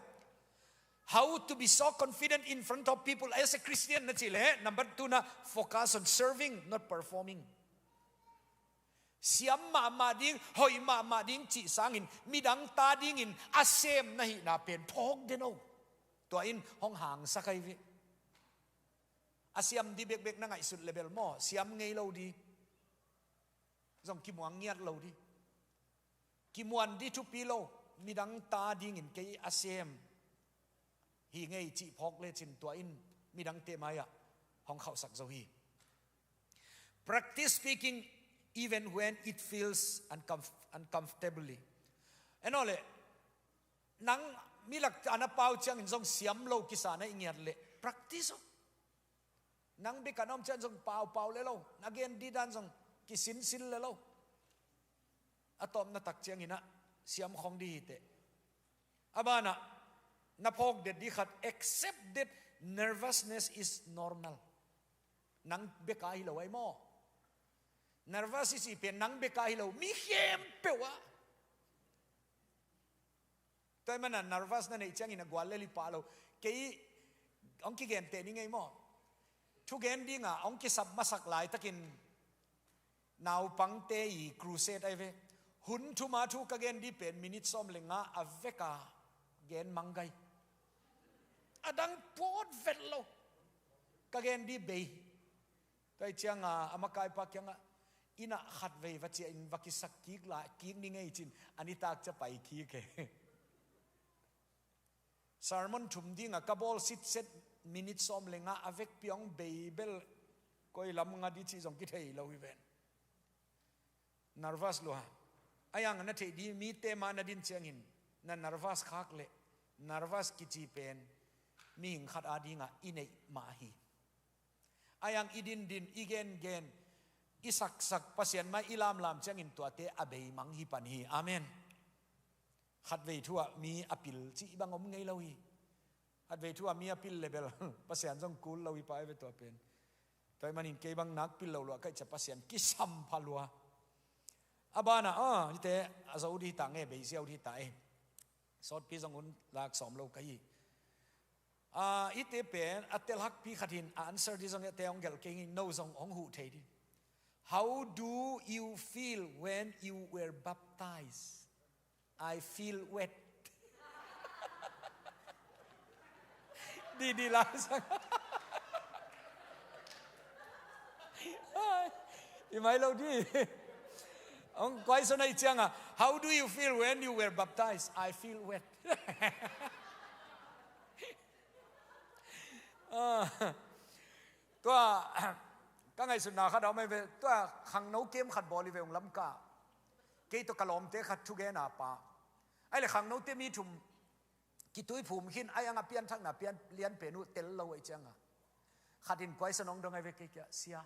How to be so confident in front of people as a Christian na cih leh, number two na, focus on serving, not performing. Siam mahmah ding, hoih mahmah ding cih sangin midang ta dingin a sem na hihna pen phawk den aw. Tua in hong hangsak ahi ve. A siam di bekbek na ngaihsut leh bel maw, siam ngei lo di. Zong kimuang ngiat lo di. Kimuan di thupi lo, midang ta dingin kei a sem. hi ngei cih phawk lecin tua in midangte mai-ah hong khauhsak zo hi. Practice speaking even when it feels uncomf-, uncomfortably. En aw leh, nang mi lak a na pau ciangin zong siam lo kisa na i ngiat leh practice aw. Nang bek a na om ciang zong paupau le lo, na gen dih dan zong kisinsin le lo. A tawpna tak ciangin ah siam khong dih hi teh. A banah na phawk det dih khat, accept that nervousness is normal. Nang bek a hi lo ai maw? Nervous i cih pen nang bek a hi lo, mi khempeuh ah. Tua ahih manin nervous na neih ciangin a gual lel i pah lo. Kei hong kigenteh ni ngei maw? Thugen dinga hong kisap masak laitakin naupangte i crusade ahi ve. Hun thuma thu ka gen dih pen minute sawm le nga a veka gen manggai. A dang pawt vet lo. Ka gen dih bei. Tua ahih cianga a makaipa kiangah, inn ah khatvei va ciah in va kisak kik lai kik ni ngei cin, a nitak ciang pai kik e. Sermon thum dinga ka bawl sitset minute sawm le nga a vekpi hong bei bel koi lam nga dih cih zong kithei lo hi ven. Nervous lua. Ahi hang na theih dih, mite ma na din ciangin na nervous khak leh nervous kici pen mihing khat a dingah i neih mah hi. Ahi hang i dindin, i gengen, i saksak, Pasian mai i lamlam ciangin tuate a beimang hi pan hi. Amen. Khatvei thu-ah mi a pil cih bang om ngei lo hi. Khatvei thu-ah mi a pil le bel Pasian zong kul lo hi pah e ve tua pen. Tua ahih manin kei bang nak pil lo lua ka hih ciang Pasian kisam pha lua. A banah, ah, hihte a zo dih hi ta nge, beisia uh dih hi ta e. Sawtpi zong hun lak sawm lo ka hi. Ah, hihte pen a tel hakpi khat hin a answer dih zong hihte hong gelh kei ing, no zong hong huh thei dih. How do you feel when you were baptized? I feel wet. Didi lai sang. I mai lo dih. Hong kuai so na i cianga, how do you feel when you were baptized? I feel wet. Ah, tua ka ngaihsutna khat a om ahi ve, tua khangno kem khat bawl hi ve ung Lamka. Kei tawh ka lawmte khat thugena pa. Ahih leh khangnote mi thum kituiphum khin, ahi hang a pianthakna pian lianpen uh tel lo ahih cianga khat in kuai so nong dong ahi ve kei kiang, sia,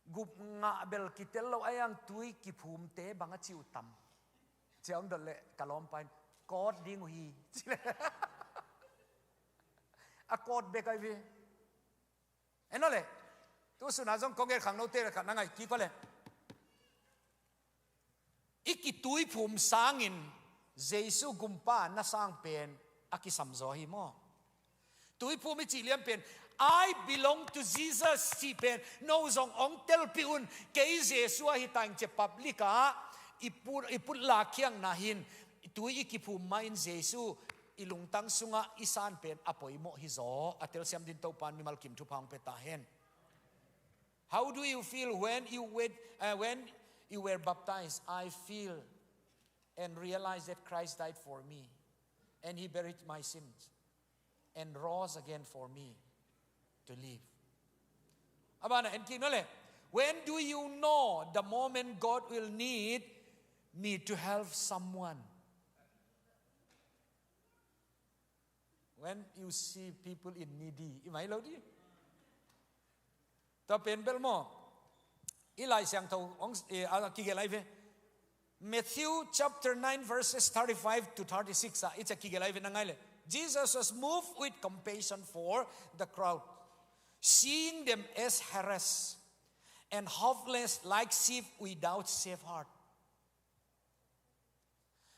gup ngah bel kitel lo, ahi hang tui kiphumte bang a ci uh tam? Ci-a hong dot leh ka lawmpa in, kawt ding uh hi, ci leh a kawt bek ahi ve. En aw leh, tu suna zong kong gen khangnote le khat na ngaih kik aw leh, i kituiphum sangin Jesu gumpa na sang pen a kisam zaw hi maw? Tuiphum i cih lian pen, I belong to Jesus cih pen no zong hong telpih un. Kei Jesu ahi ta ing ci-a public ah i put, i put lakkhiatna hin, tui i kiphum ma-in Jesu i lungtang sungah i san pen a poimawh hi zaw. A telsiam dingin Topa'n mimal kim thupha hong pia ta hen. How do you feel when you were, uh, when you were baptized? I feel and realize that Christ died for me, and he buried my sins, and rose again for me to live. A banah en kik no leh, when do you know the moment God will need me to help someone? When you see people in needy, i mai lo dih. Tua pen bel maw, i Lai Siangtho hong, eh, a kigelh ahi ve. Matthew chapter nine, verses thirty-five to thirty-six ah, i ci-a kigelh ahi ve, na ngai leh. Jesus was moved with compassion for the crowd, seeing them as harassed and helpless like sheep without shepherd.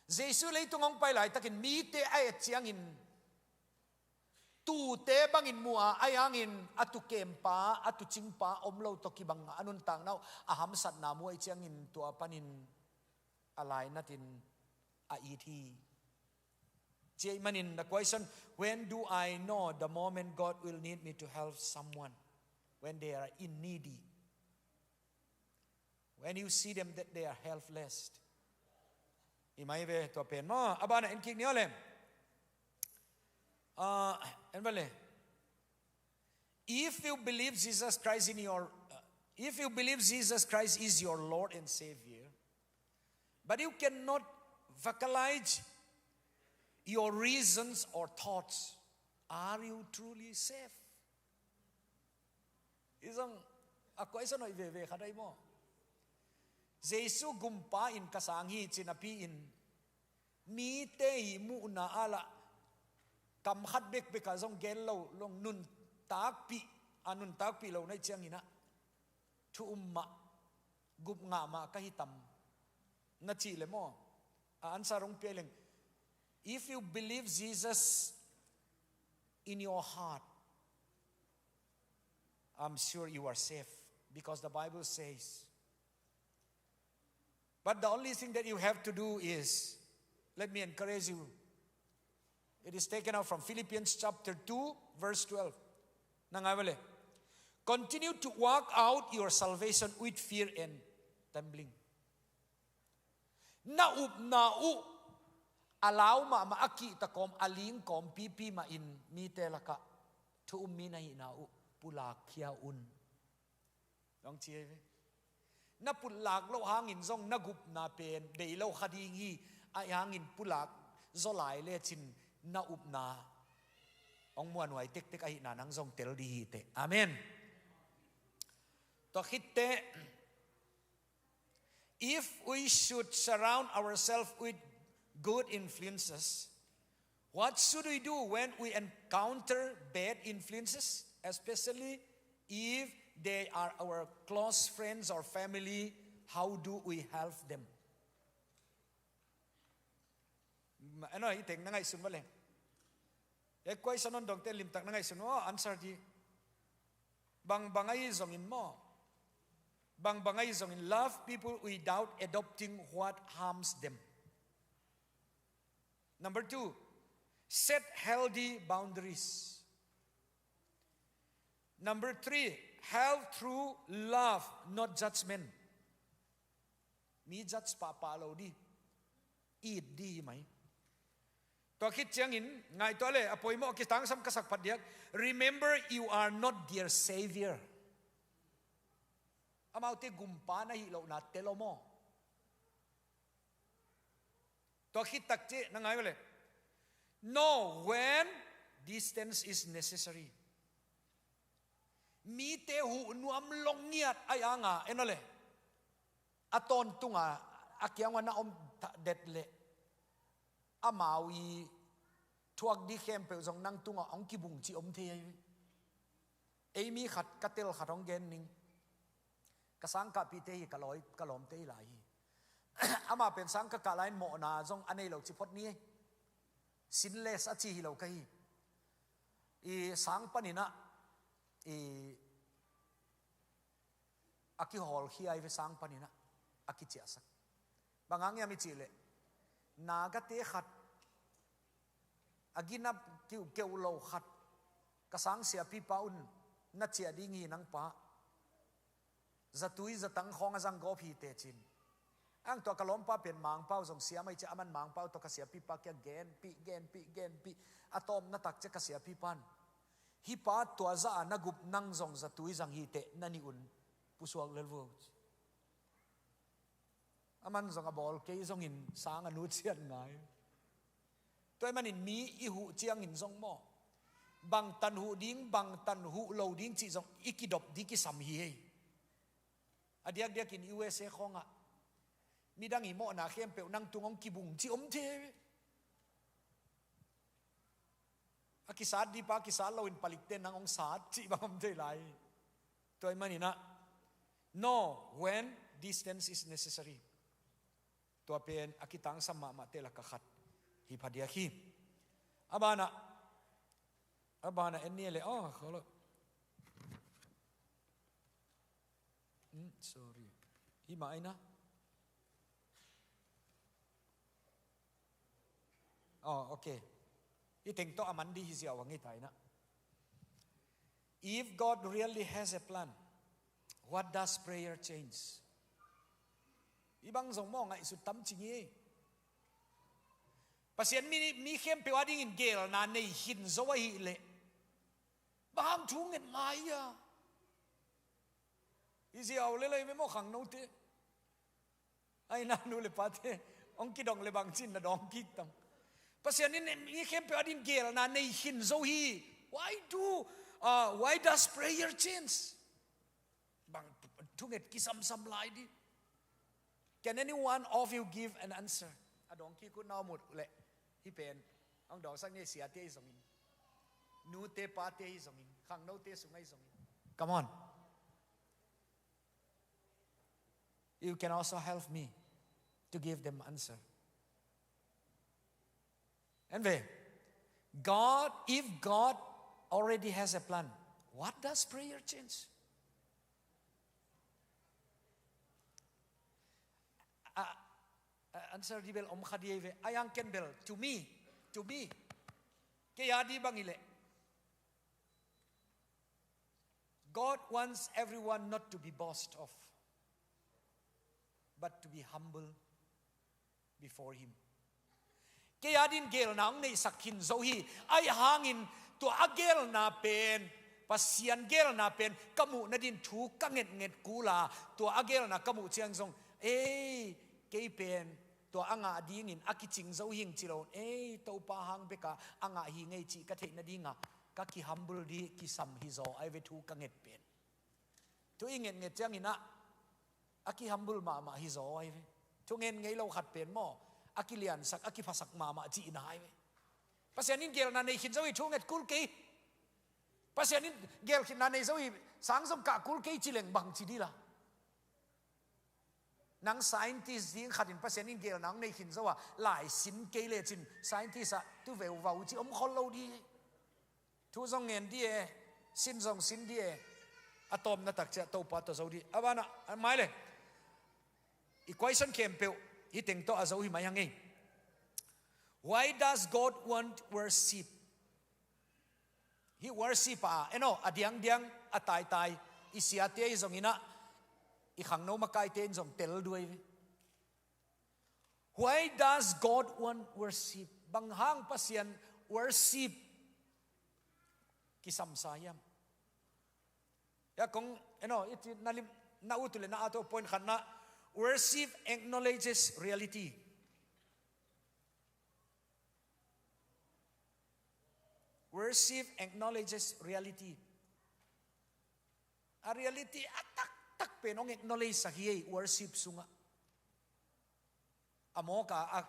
Jesu leitung hong pai laitakin mite a et ciangin, tuute bangin mu a, ahi hangin a tukempa, a tucingpa om lo tawh kibang a nuntakna uh a hamsatna mu ahih ciangin tua panin a lainatin a it hi. Ci ahih manin the question, when do I know the moment God will need me to help someone when they are in needy? When you see them that they are helpless. I mai ve tua pen maw, a banah en kik ni aw leh. Uh, and well, eh, if you believe Jesus Christ in your, uh, if you believe Jesus Christ is your Lord and Savior, but you cannot vocalize your reasons or thoughts, are you truly saved? Hi zong a kuai sa noih veve khat ahi maw? Jesu gumpa in ka sang hi ci napi-in mite i muhna ah lah kam khat bekbek ah zong gen lo, long nuntakpih, a nuntakpih lo na hih ciangin ah thu um mah, gup ngah mah ka hi tam na cih leh maw? A answer hong pia leng, if you believe Jesus in your heart, I'm sure you are safe, because the Bible says. But the only thing that you have to do is, let me encourage you. It is taken out from Philippians chapter two, verse twelve. Na ngai vele. Continue to work out your salvation with fear and trembling. Na upna uh a lau mahmah, a kihta kawm, a ling kawm pipi mah in mite lakah thu um mi na hihna uh pulak khia un. Dong ci hi ve. Na pulak loh hangin zong na gupna pen bei lo kha ding hi. Ahi hangin pulak zaw lai lecin na upna hong muanhuai tektek ahihna nang zong tel ding hi teh. Amen. Tua khit teh, if we should surround ourselves with good influences, what should we do when we encounter bad influences, especially if they are our close friends or family? How do we help them? Eno, i teng na ngaihsun va leng. E kuai sa non dongte limtak na ngaihsun, oh, answer di. Bangbang ahi zongin maw? Bangbang ahi zongin love people without adopting what harms them. Number two, set healthy boundaries. Number three, help through love, not judgment. Mi judge pahpah lo di, it di hi mai. Tua khit ciangin, ngaihtuah le, a poimawh a kitangsam ka sak phat diak. Remember, you are not their savior. Amaute gumpa na hih lohna tel om aw. Tua khit tak ciah na ngai vele. Know when distance is necessary. Mite huh nuam lo ngiat ahi hanga, en aw le, a tawntunga a kianga na om det leh amau i thuak di khempeuh zong nang tunga hong kibung ci om thei ahi. Ei mi khat ka tel khat hong gen ning. Ka sangkahpihte hi, ka lawi, ka lawmte hi lai hi. Amah pen sang ka kah lai-in mawhna zong a nei lo ci phot ni. Sinless a ci hi lo ka hi. I sang panin ah, i a kihawlkhia hi ve, sang panin ah a kiciahsak. Bang hang hiam i cih leh, nagate khat, a gina kiuhkeuh lo khat, ka sang siapipa un na ciah ding hi nang pa. Zatui zatang khawng a zang gawp hi teh cin. Ang tua ka lawmpa pen Mangpau zong siam ahi ciah, aman Mangpau tawh ka siapipa kiang genpih, genpih, genpih. A tawpna tak ciah ka siapipan, hih pa tua zah a na gup nang zong zatui zang hi teh na nih un pusuak lel vo. Aman zong a bawl kei zongin sang a nutsiat ngai. Tua ahih manin mi i huh ciangin zong maw, bangtan huh ding, bangtan huh lo ding cih zong i kidop ding kisam hi hei. A diakdiakin U S A khawngah midang i mawhna khempeuh nang tung hong kibung ci om thei. A kisat ding pa kisat loin palikte nang hong sat cih bang om thei lai. Tua ahih manin ah, know when distance is necessary. Tua pen a kitangsam mahmahte lakah khat hi phadiak hi. A banah, a banah en ni le, oh, kholo. Hmm, sorry. Hi mah aina. Oh, okay. I teng tawh a man di hi ziau a ngei ta ina. If God really has a plan, what does prayer change? I bang zong maw ngaihsut tam ci ngi. Pasian mi, mi khempeuh adingin gelna nei khin zo ahih leh, bang hang thu nget ngai a? I ziau le lai ve maw khangnote. Ai na nu le pate, hong kidong le bang cin na dawng kik tam. Pasian in mi khempeuh adin gelna nei khin zo hi. Why do, uh, why does prayer change? Bang thunget kisamsam lai di. Can any one of you give an answer? A dawng kik uh na mut le. Hi pen. Hong dawngsak ni siate hi zongin. Nute pate hi zongin. Khangnote sungai zongin. Come on. You can also help me to give them answer. Anyway, God, if God already has a plan, what does prayer change? Ah, ah, answer di bel om kha di ve. Ayang ken bel, to me, to me. Kei a di bang i le. God wants everyone not to be boast of, but to be humble before Him. Kei a din gelna hong neihsak khin zo hi. Ai hangin tua a gelna pen, Pasian gelna pen ka muh nadin thu ka ngetnget kula, tua a gelna ka muh ciang zong, ei, kei pen tua a ngah dingin a kicing zo hing ci lo, ei, Topa hang beka a ngah hi ngei cih ka theih nadinga ka kihambul di kisam hi zaw ai ve thu ka nget pen. Thu i ngetnget ciangin ah a kihambul mahmah hi zaw ai ve. Thu ngen ngei lo khat pen maw, a kiliansak, a kiphasak mahmah cihna ai ve. Pasian in gelna nei khin zo hi thu nget kul kei. Pasian in gelkhinna nei zo hi sang zong kah kul kei ci leng bang ci dila. Nang scientist ding khatin Pasian in gelna hong nei khin zo a, lai sin kei lecin scientist ah tu veuvau ci om khol lo di. Thu zong ngen di e, sin zong sin di e. A tawpna tak ciah Topa tawh zo di. A banah a mai le. I question khempeuh hi teng tawh a zo hi mai hang ei. Why does God want worship? Hi worship a, eno, a diangdiang, a taitai, i siate hi zongin ah, i khangno makaite in zong tel duai ve. Why does God want worship? Bang hang Pasian worship kisamsa hiam? Ya kong, eno, iti na lim, na utu le na ato point khatna, worship acknowledges reality. Worship acknowledges reality. A reality a taktak pen hong acknowledge sak hi ei worship sungah. A mawka a,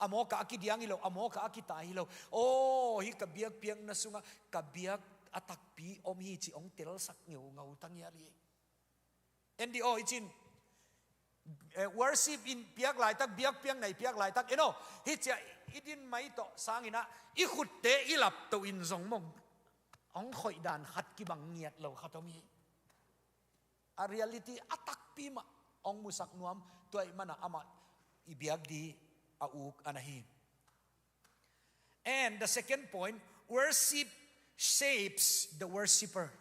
a mawka a kidiang hi lo, a mawka a kitai hi lo. Aw, hi ka biakpiakna sungah ka biak a takpi om hi ci hong telsak ngeungau tangial hi ei. Andy aw i cin, eh, worship in piak laitak, biakpiakna i piak laitak, eno, hi ciah i din mai tawh sanginah i khutte i laptoh in zong mong hong khoih dan khat kibang ngiat lo khat om hi. A reality a takpi mah hong musak nuam, tua ih mana amah i biak di a uk ana hi. And the second point, worship shapes the worshipper.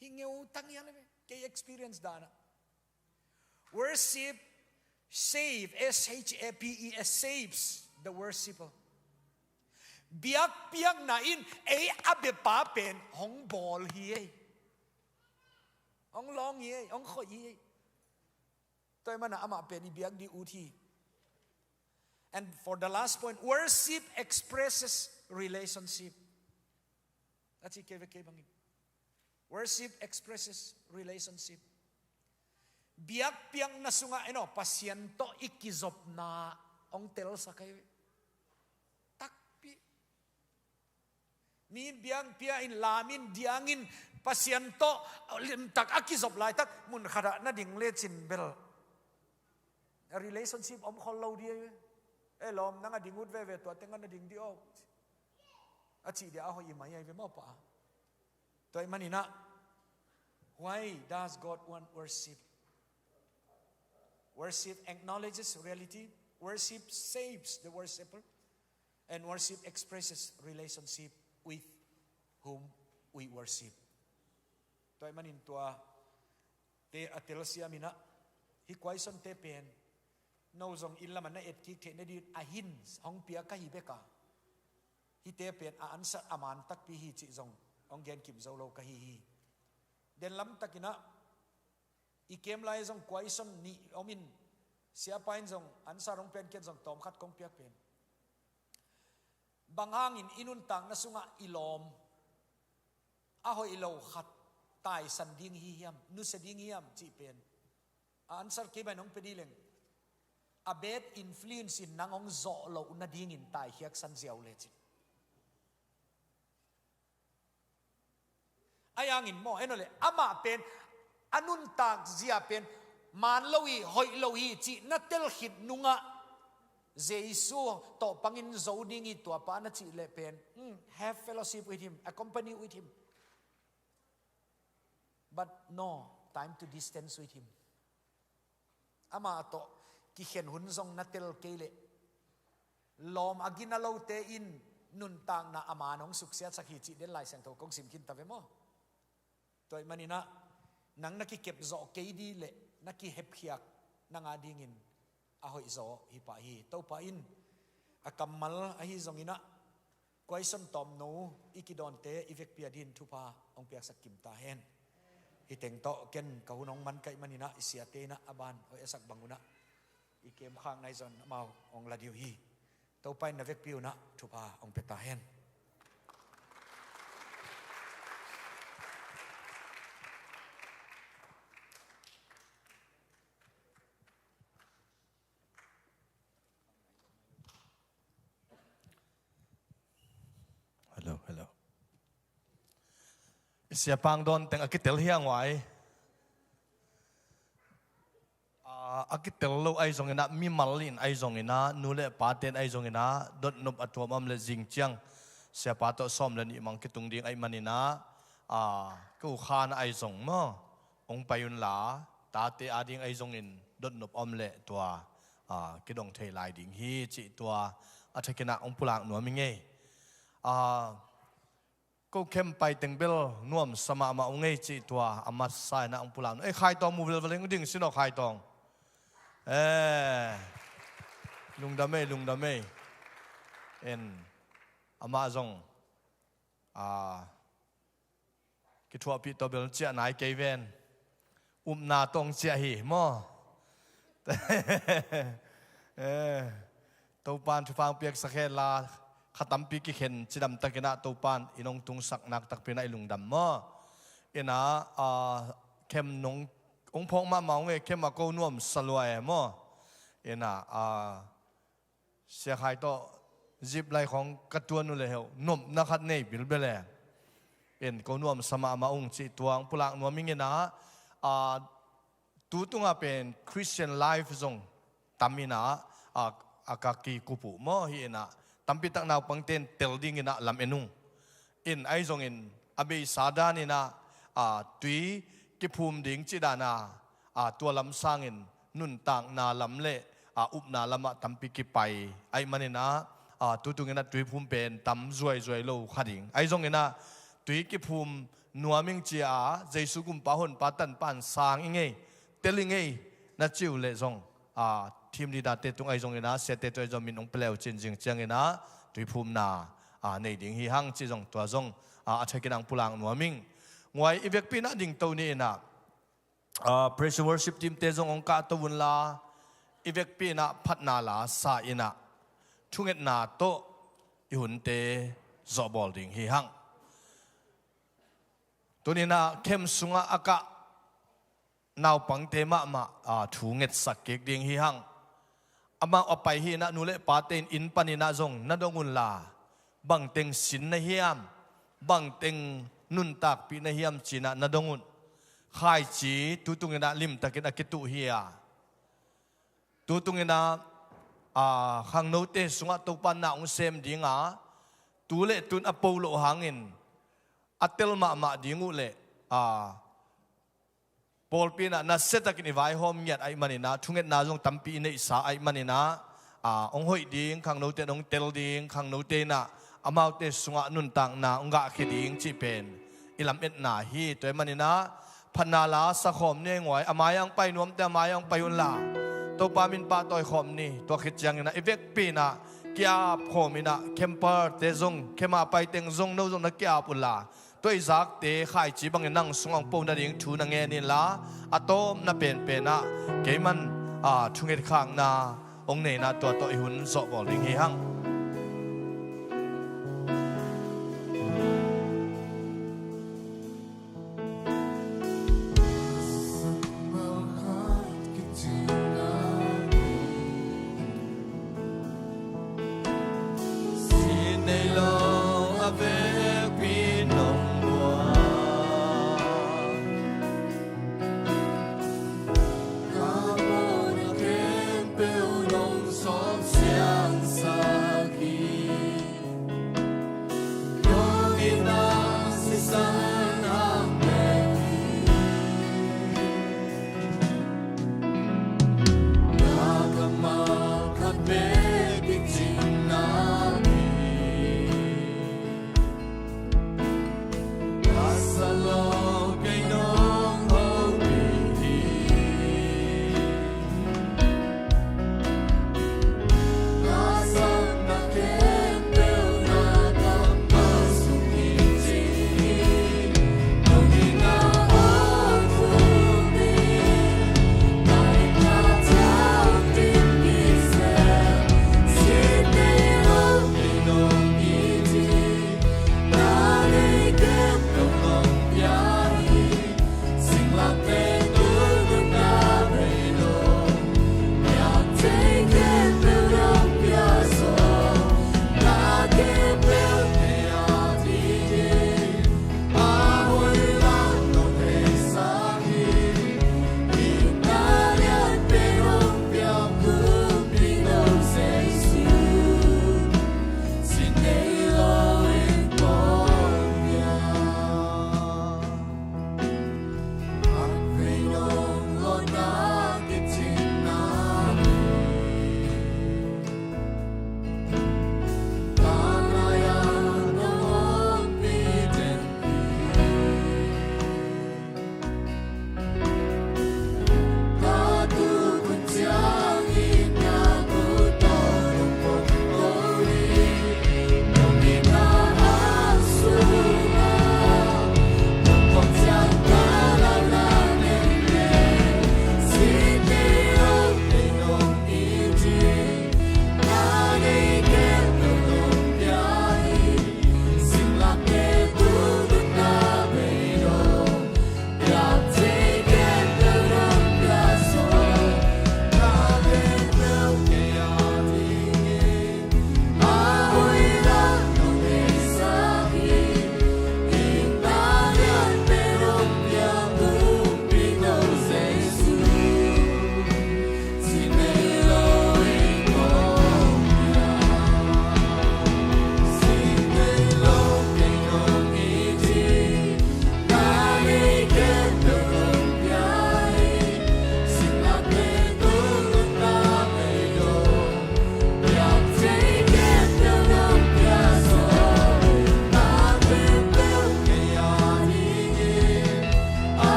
Hi ngeu tang hian a ve, kei experience dana. Worship save, S H A P E S, saves the worshipper. Biakpiakna in ei a biapa pen hong bawl hi ei. Hong lawng hi ei, hong khoih hi ei. Tua ih mana amah pen i biak di ut hi. And for the last point, worship expresses relationship. A ci kei ve kei bangin. Worship expresses relationship. Biakpiakna sungah eno Pasian tawh i kizopna hong telsak ahi ve. Takpi. Mi in biakpia in lam in diangin Pasian tawh limtak a kizop laitak mun khatah na ding lecin bel a relationship om khol lo di ahi ve. E lawm nang a ding ut veve tua tengah na ding di aw. A cih dia a hoih i mai ahi ve mawpa. Tua ih maninah, why does God want worship? Worship acknowledges reality. Worship saves the worshipper. And worship expresses relationship with whom we worship. Tua ih manin tua te a telsiam inah, hi kuaisonte pen No zong inn lamah na etkik theih nading a hin hong pia ka hi bek a, hihte pen a answer a man takpi hi cih zong hong genkim zo lo ka hi hi. Den lamtakinah i kem lai zong question nih om in, siapa in zong answer hong piak kei in zong tawmkhat kong piak pen, bang hangin i nuntakna sungah i lawm a hoih lo khat taisan ding hi hiam, nusia ding hi hiam cih pen a answer kei bang hong pia dih leng, a bad influence in nang hong zawh loh nadingin taikhiatsan ziau lecin. Ahi hangin maw, en aw le, amah pen a nuntak zia pen man lo hi, hoih lo hi cih na tel khit nungah Jesu tawh pangin zo ding hi tuapa na cih leh pen, hmm, have fellowship with him, accompany with him. But no time to distance with him. Amah tawh kikhen hun zong na tel kei leh, lawm a gina lote in nuntakna a man hong suksiatsak hi cih den Lai Siangtho kong sim khin ta ve maw? Tua ahih maninah nang na kikep zawh kei dih leh na kihepkhiak nang a dingin a hoihzaw hi pah hi. Topa in a kammal ahi zonginah question tawmno i kidawnte i vekpi a dingin thupha hong piaksak kim ta hen. Hih teng tawh ken ka hun hong man ka hih maninah i siate inah a ban hoih a sak bang unah i kemkhakna ahi zongin amau hong la dih uh hi. Topa in na vekpi unah thupha hong pia ta hen. Hello, hello. Siapa hong dawn teng a kitel hi a, nguai. A, a kitel lo ahi zonginah, mimal in ahi zonginah, nu le paten ahi zonginah dotnop a tuam om le zing ciang siapa tawh sawm le nih mang kitung ding ahih maninah, a, ko khan ahi zong maw, hong pai unla, tate a ding ahi zongin dotnop om le tua, a, kidong thei lai ding hi cih tua a thakinah hong pulak nuam ing ei. A, ko khem pai teng bel nuamsa mahmah ung ei cih tua a masa inah hong pulak nuam. Ei, Khaitawng mu velvel ing, ding sin aw Khaitawng. Eh, lungdam ei, lungdam ei. En, amah zong, a, kithuahpih tawh bel ciah nai kei ven. Upna tawh hong ciah hi maw? Eh, Topan thupha hong piaksak hen la, kha tampi kikhen cidamtakinah Topan in hong tungsak nak takpi inah i lungdam maw? Inah, a, khem nong hong phawk mahmah ung e, khem a ko nuamsa lua e maw? Inah, a, Sia Khai tawh zip lai khawng ka tuan uh le heuh, nopna khat nei bilbel e. En, ko nuamsa mahmah ung cih tua hong pulak nuam ing inah, a, tu tungah pen Christian life zong tam inah, a, a ka kikup uh maw hi inah, tampitak naupangte in tel dinginah lam en ung. In ahi zongin a beisa daninah, a, tui kiphum ding cih dana, a, tua lam sangin nuntakna lam le, a, upna lamah tampi kipai ahih maninah, a, tutunginah tuiphum pen tam zuaizuai lo kha ding. Ahi zonginah tui kiphum nuam ing ci-a Jesu gumpa honpa tanpa in sang ing ei, tel ing ei na ci uh leh zong, a, team leader-te tung ahi zonginah, siate tung ahi zong min hong pia le uh cin zing cianginah tuiphumna, a, nei ding hi hang cih zong tua zong, a, a thakinah hong pulak nuam ing. Nguai, i vekpi inah dingto ni inah, a, praise and worship team-te zong hong kahto unla, i vekpi inah phatna la sa inah thungetna tawh i hunte zawhbawl ding hi hang. Tuninah khem sungah a kah naupangte mahmah, a, thu ngetsak kik ding hi hang. Amau a pai hi inah nu le pate in inn paninah zong na dong unla, bangteng sin na hiam, bangteng nuntakpih na hiam cinah na dong un. Khaici tutunginah limtakin a kituh hi a, tutunginah, a, khangnote sungah Topa na hong sem dinga, tu le tun a po loh hangin a tel mahmah ding uh leh, a, pawlpi inah nasiatakin i vaihawm ngiat ahih maninah, thungetna zong tampi i neihsa ahih maninah, a, hong hoih ding, khangnote in hong tel ding, khangnote inah amaute sungah nuntakna hong gahkhia ding cih pen i lametna hi. Tua ahih maninah phatna la sakhawm ni, nguai, a mai-ah hong pai nuamte a mai-ah hong pai unla, Topa min pahtawi khawm ni. Tua khit ciangin ah i vekpi in ah ki-ap khawm in ah, camper te zong, khem a pai teng zong, no zong na ki-ap uh la, tua i zakte khaici bangin nang sungah hong po nading thu na ngen inla, a tawpna penpen ah keiman, a, thungetkhakna hong nei in ah tua tawh i hun zawhbawl ding hi hang.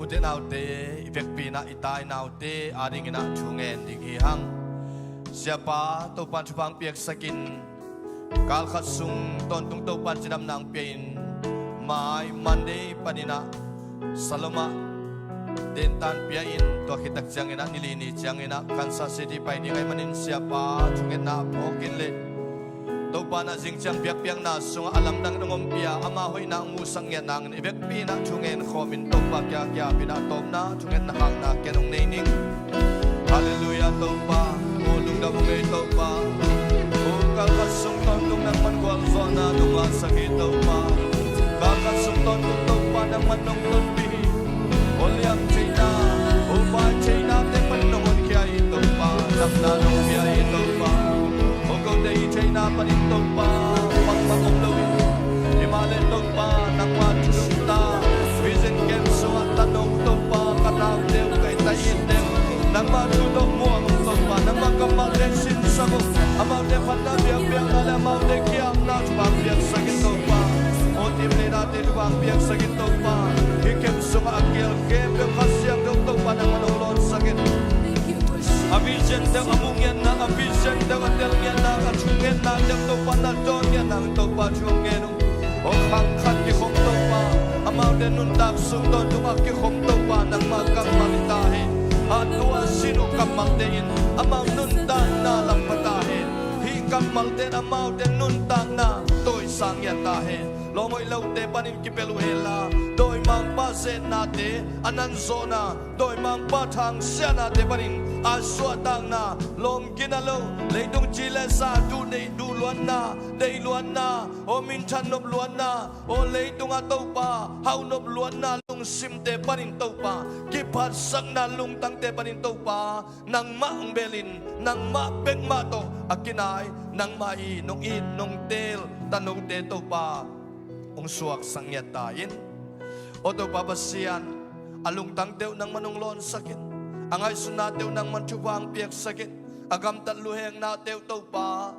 Ute naute, i vekpi in ah i tai naute adingin ah thu ngen ding hi hang. Siapa, Topa'n thupha hong piaksak in, kal khat sung tawntung Topa'n cidamna hong pia in, mai Monday panin ah Salom ah dentan pia in, tua khit tak ciangin ah nili ni ciangin ah Kansas City pai ding ahih manin Siapa thungetna phawk in leh Topa'n ah zing ciang biakpiakna sungah a lamdang in hong ompih a, ama hoihna hong musak ngiat nangin i vekpi in ah thu ngen khawm in Topa kiang kiapin ah tawpna thungetna khakna ken hong nei ning. Halleluiah Topa. O lungdam ung ei Topa. O kal khat sung tawntung nangman gualzawhna nong ngahsak hi Topa. Kal khat sung tawntung Topa nangman nong tonpih hi. O liam theihna, o pai theihna te pan nong honkhia hi Topa. Natna nong pia hi Topa. O kote i theihna panin Topa, bangmah om lo hi. Himahleh Topa, nangma thu nungta vision camp sungah ta nong Topa, ka naute uh ka i tai in Thu tawh muang Topa, nangmah kammalte sinsak uh. Amaute phatna biakpiakna le amaute kiamna thupha piaksak in Topa. Aw, team leaderte thupha piaksak in Topa. Hih camp sungah a kial khempeuh Kha Siangtho Topa nangmah hong lawnsak in. A vision deuh a muh ngiatna, a vision deuh a tel ngiatna, a thu ngetna deuh Topa na dawn ngiatna Topa thu hong ngen uh. Aw khang khat kikhom Topa, amaute nuntak sung tawntungah kikhom Topa, nangmah kammal hi ta hen. A tua sin uh kammalte in amau nuntakna lam pha ta hen. Hih kammalte in amaute nuntakna tawisang ngiat ta hen. Lawm hoih lote panin kipelh uh henla, dawimangpa zetnate a nan zawhna, dawimangpa thangsiahnate panin a suahtakna, lawm gina lo, leitung ci le sa duh neih duh luatna, deih luatna, aw minthan nop luatna, aw leitungah Topa hauh nop luatna lungsimte panin Topa, kiphatsakna lungtangte panin Topa, nangmah hong belin, nangmah bekmah tawh a kinai, nangmah i nong it nong teel tanote Topa hong suaksak ngiat ta in. Aw Topa Pasian, a lungtangte uh nangman hong lawnsak in, a ngaihsutnate uh nangman thupha hong piaksak in, a gamtat luheknate uh Topa,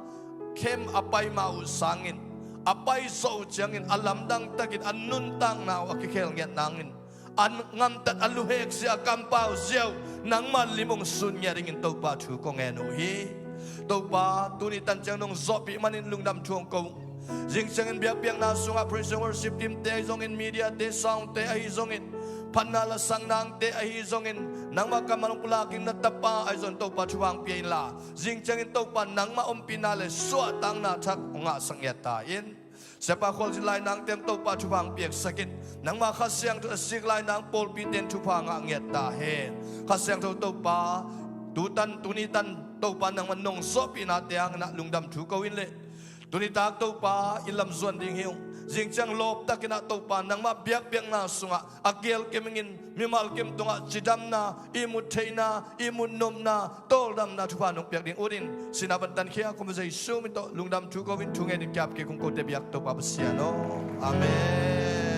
khem a pai ma uh sangin, a pai zawh uh ciangin a lamdang takin a nuntakna uh a kikhel ngiat nangin, a ngamtat a luhek zia a kampau zia uh nangmah lim hong sun ngiat dingin Topa thu kong ngen uh hi. Topa, tuni tan ciang nong zawhpih manin lungdam thu hong ko uh. Zing ciangin biakpiakna sungah praise and worship teamte ahi zongin, mediate, soundte ahi zongin, phatna lasak nangte ahi zongin, nangmah kammal hong pulak ding na tapa ahi zongin Topa thupha hong pia inla, zing ciangin Topa nangmah ompihna le suahtakna thak hong ngahsak ngiat ta in. Siapa Khualzin lai nangte in Topa thupha hong piaksak in. Nangmah Kha Siangtho a sik lai nang pawlpite in thupha ngah ngiat ta hen. Kha Siangtho Topa, tutan tuni tan Topa nangmah nong zawhpihnate hangin ah lungdam thu ko in leh, tuni tak Topa inn lam zuan ding hi ung. Zing ciang lawptakin ah Topa nangmah biakpiakna sungah a kial kim ingin, mimal kim tungah cidamna, ihmut theihna, ihmut nopna, tawldamna thupha nong piak ding utin, sihna pan tankhia khum Jesu min tawh lungdam thu ko in, thu ngen in kiap kik ung kote biak Topa Pasian aw. Amen.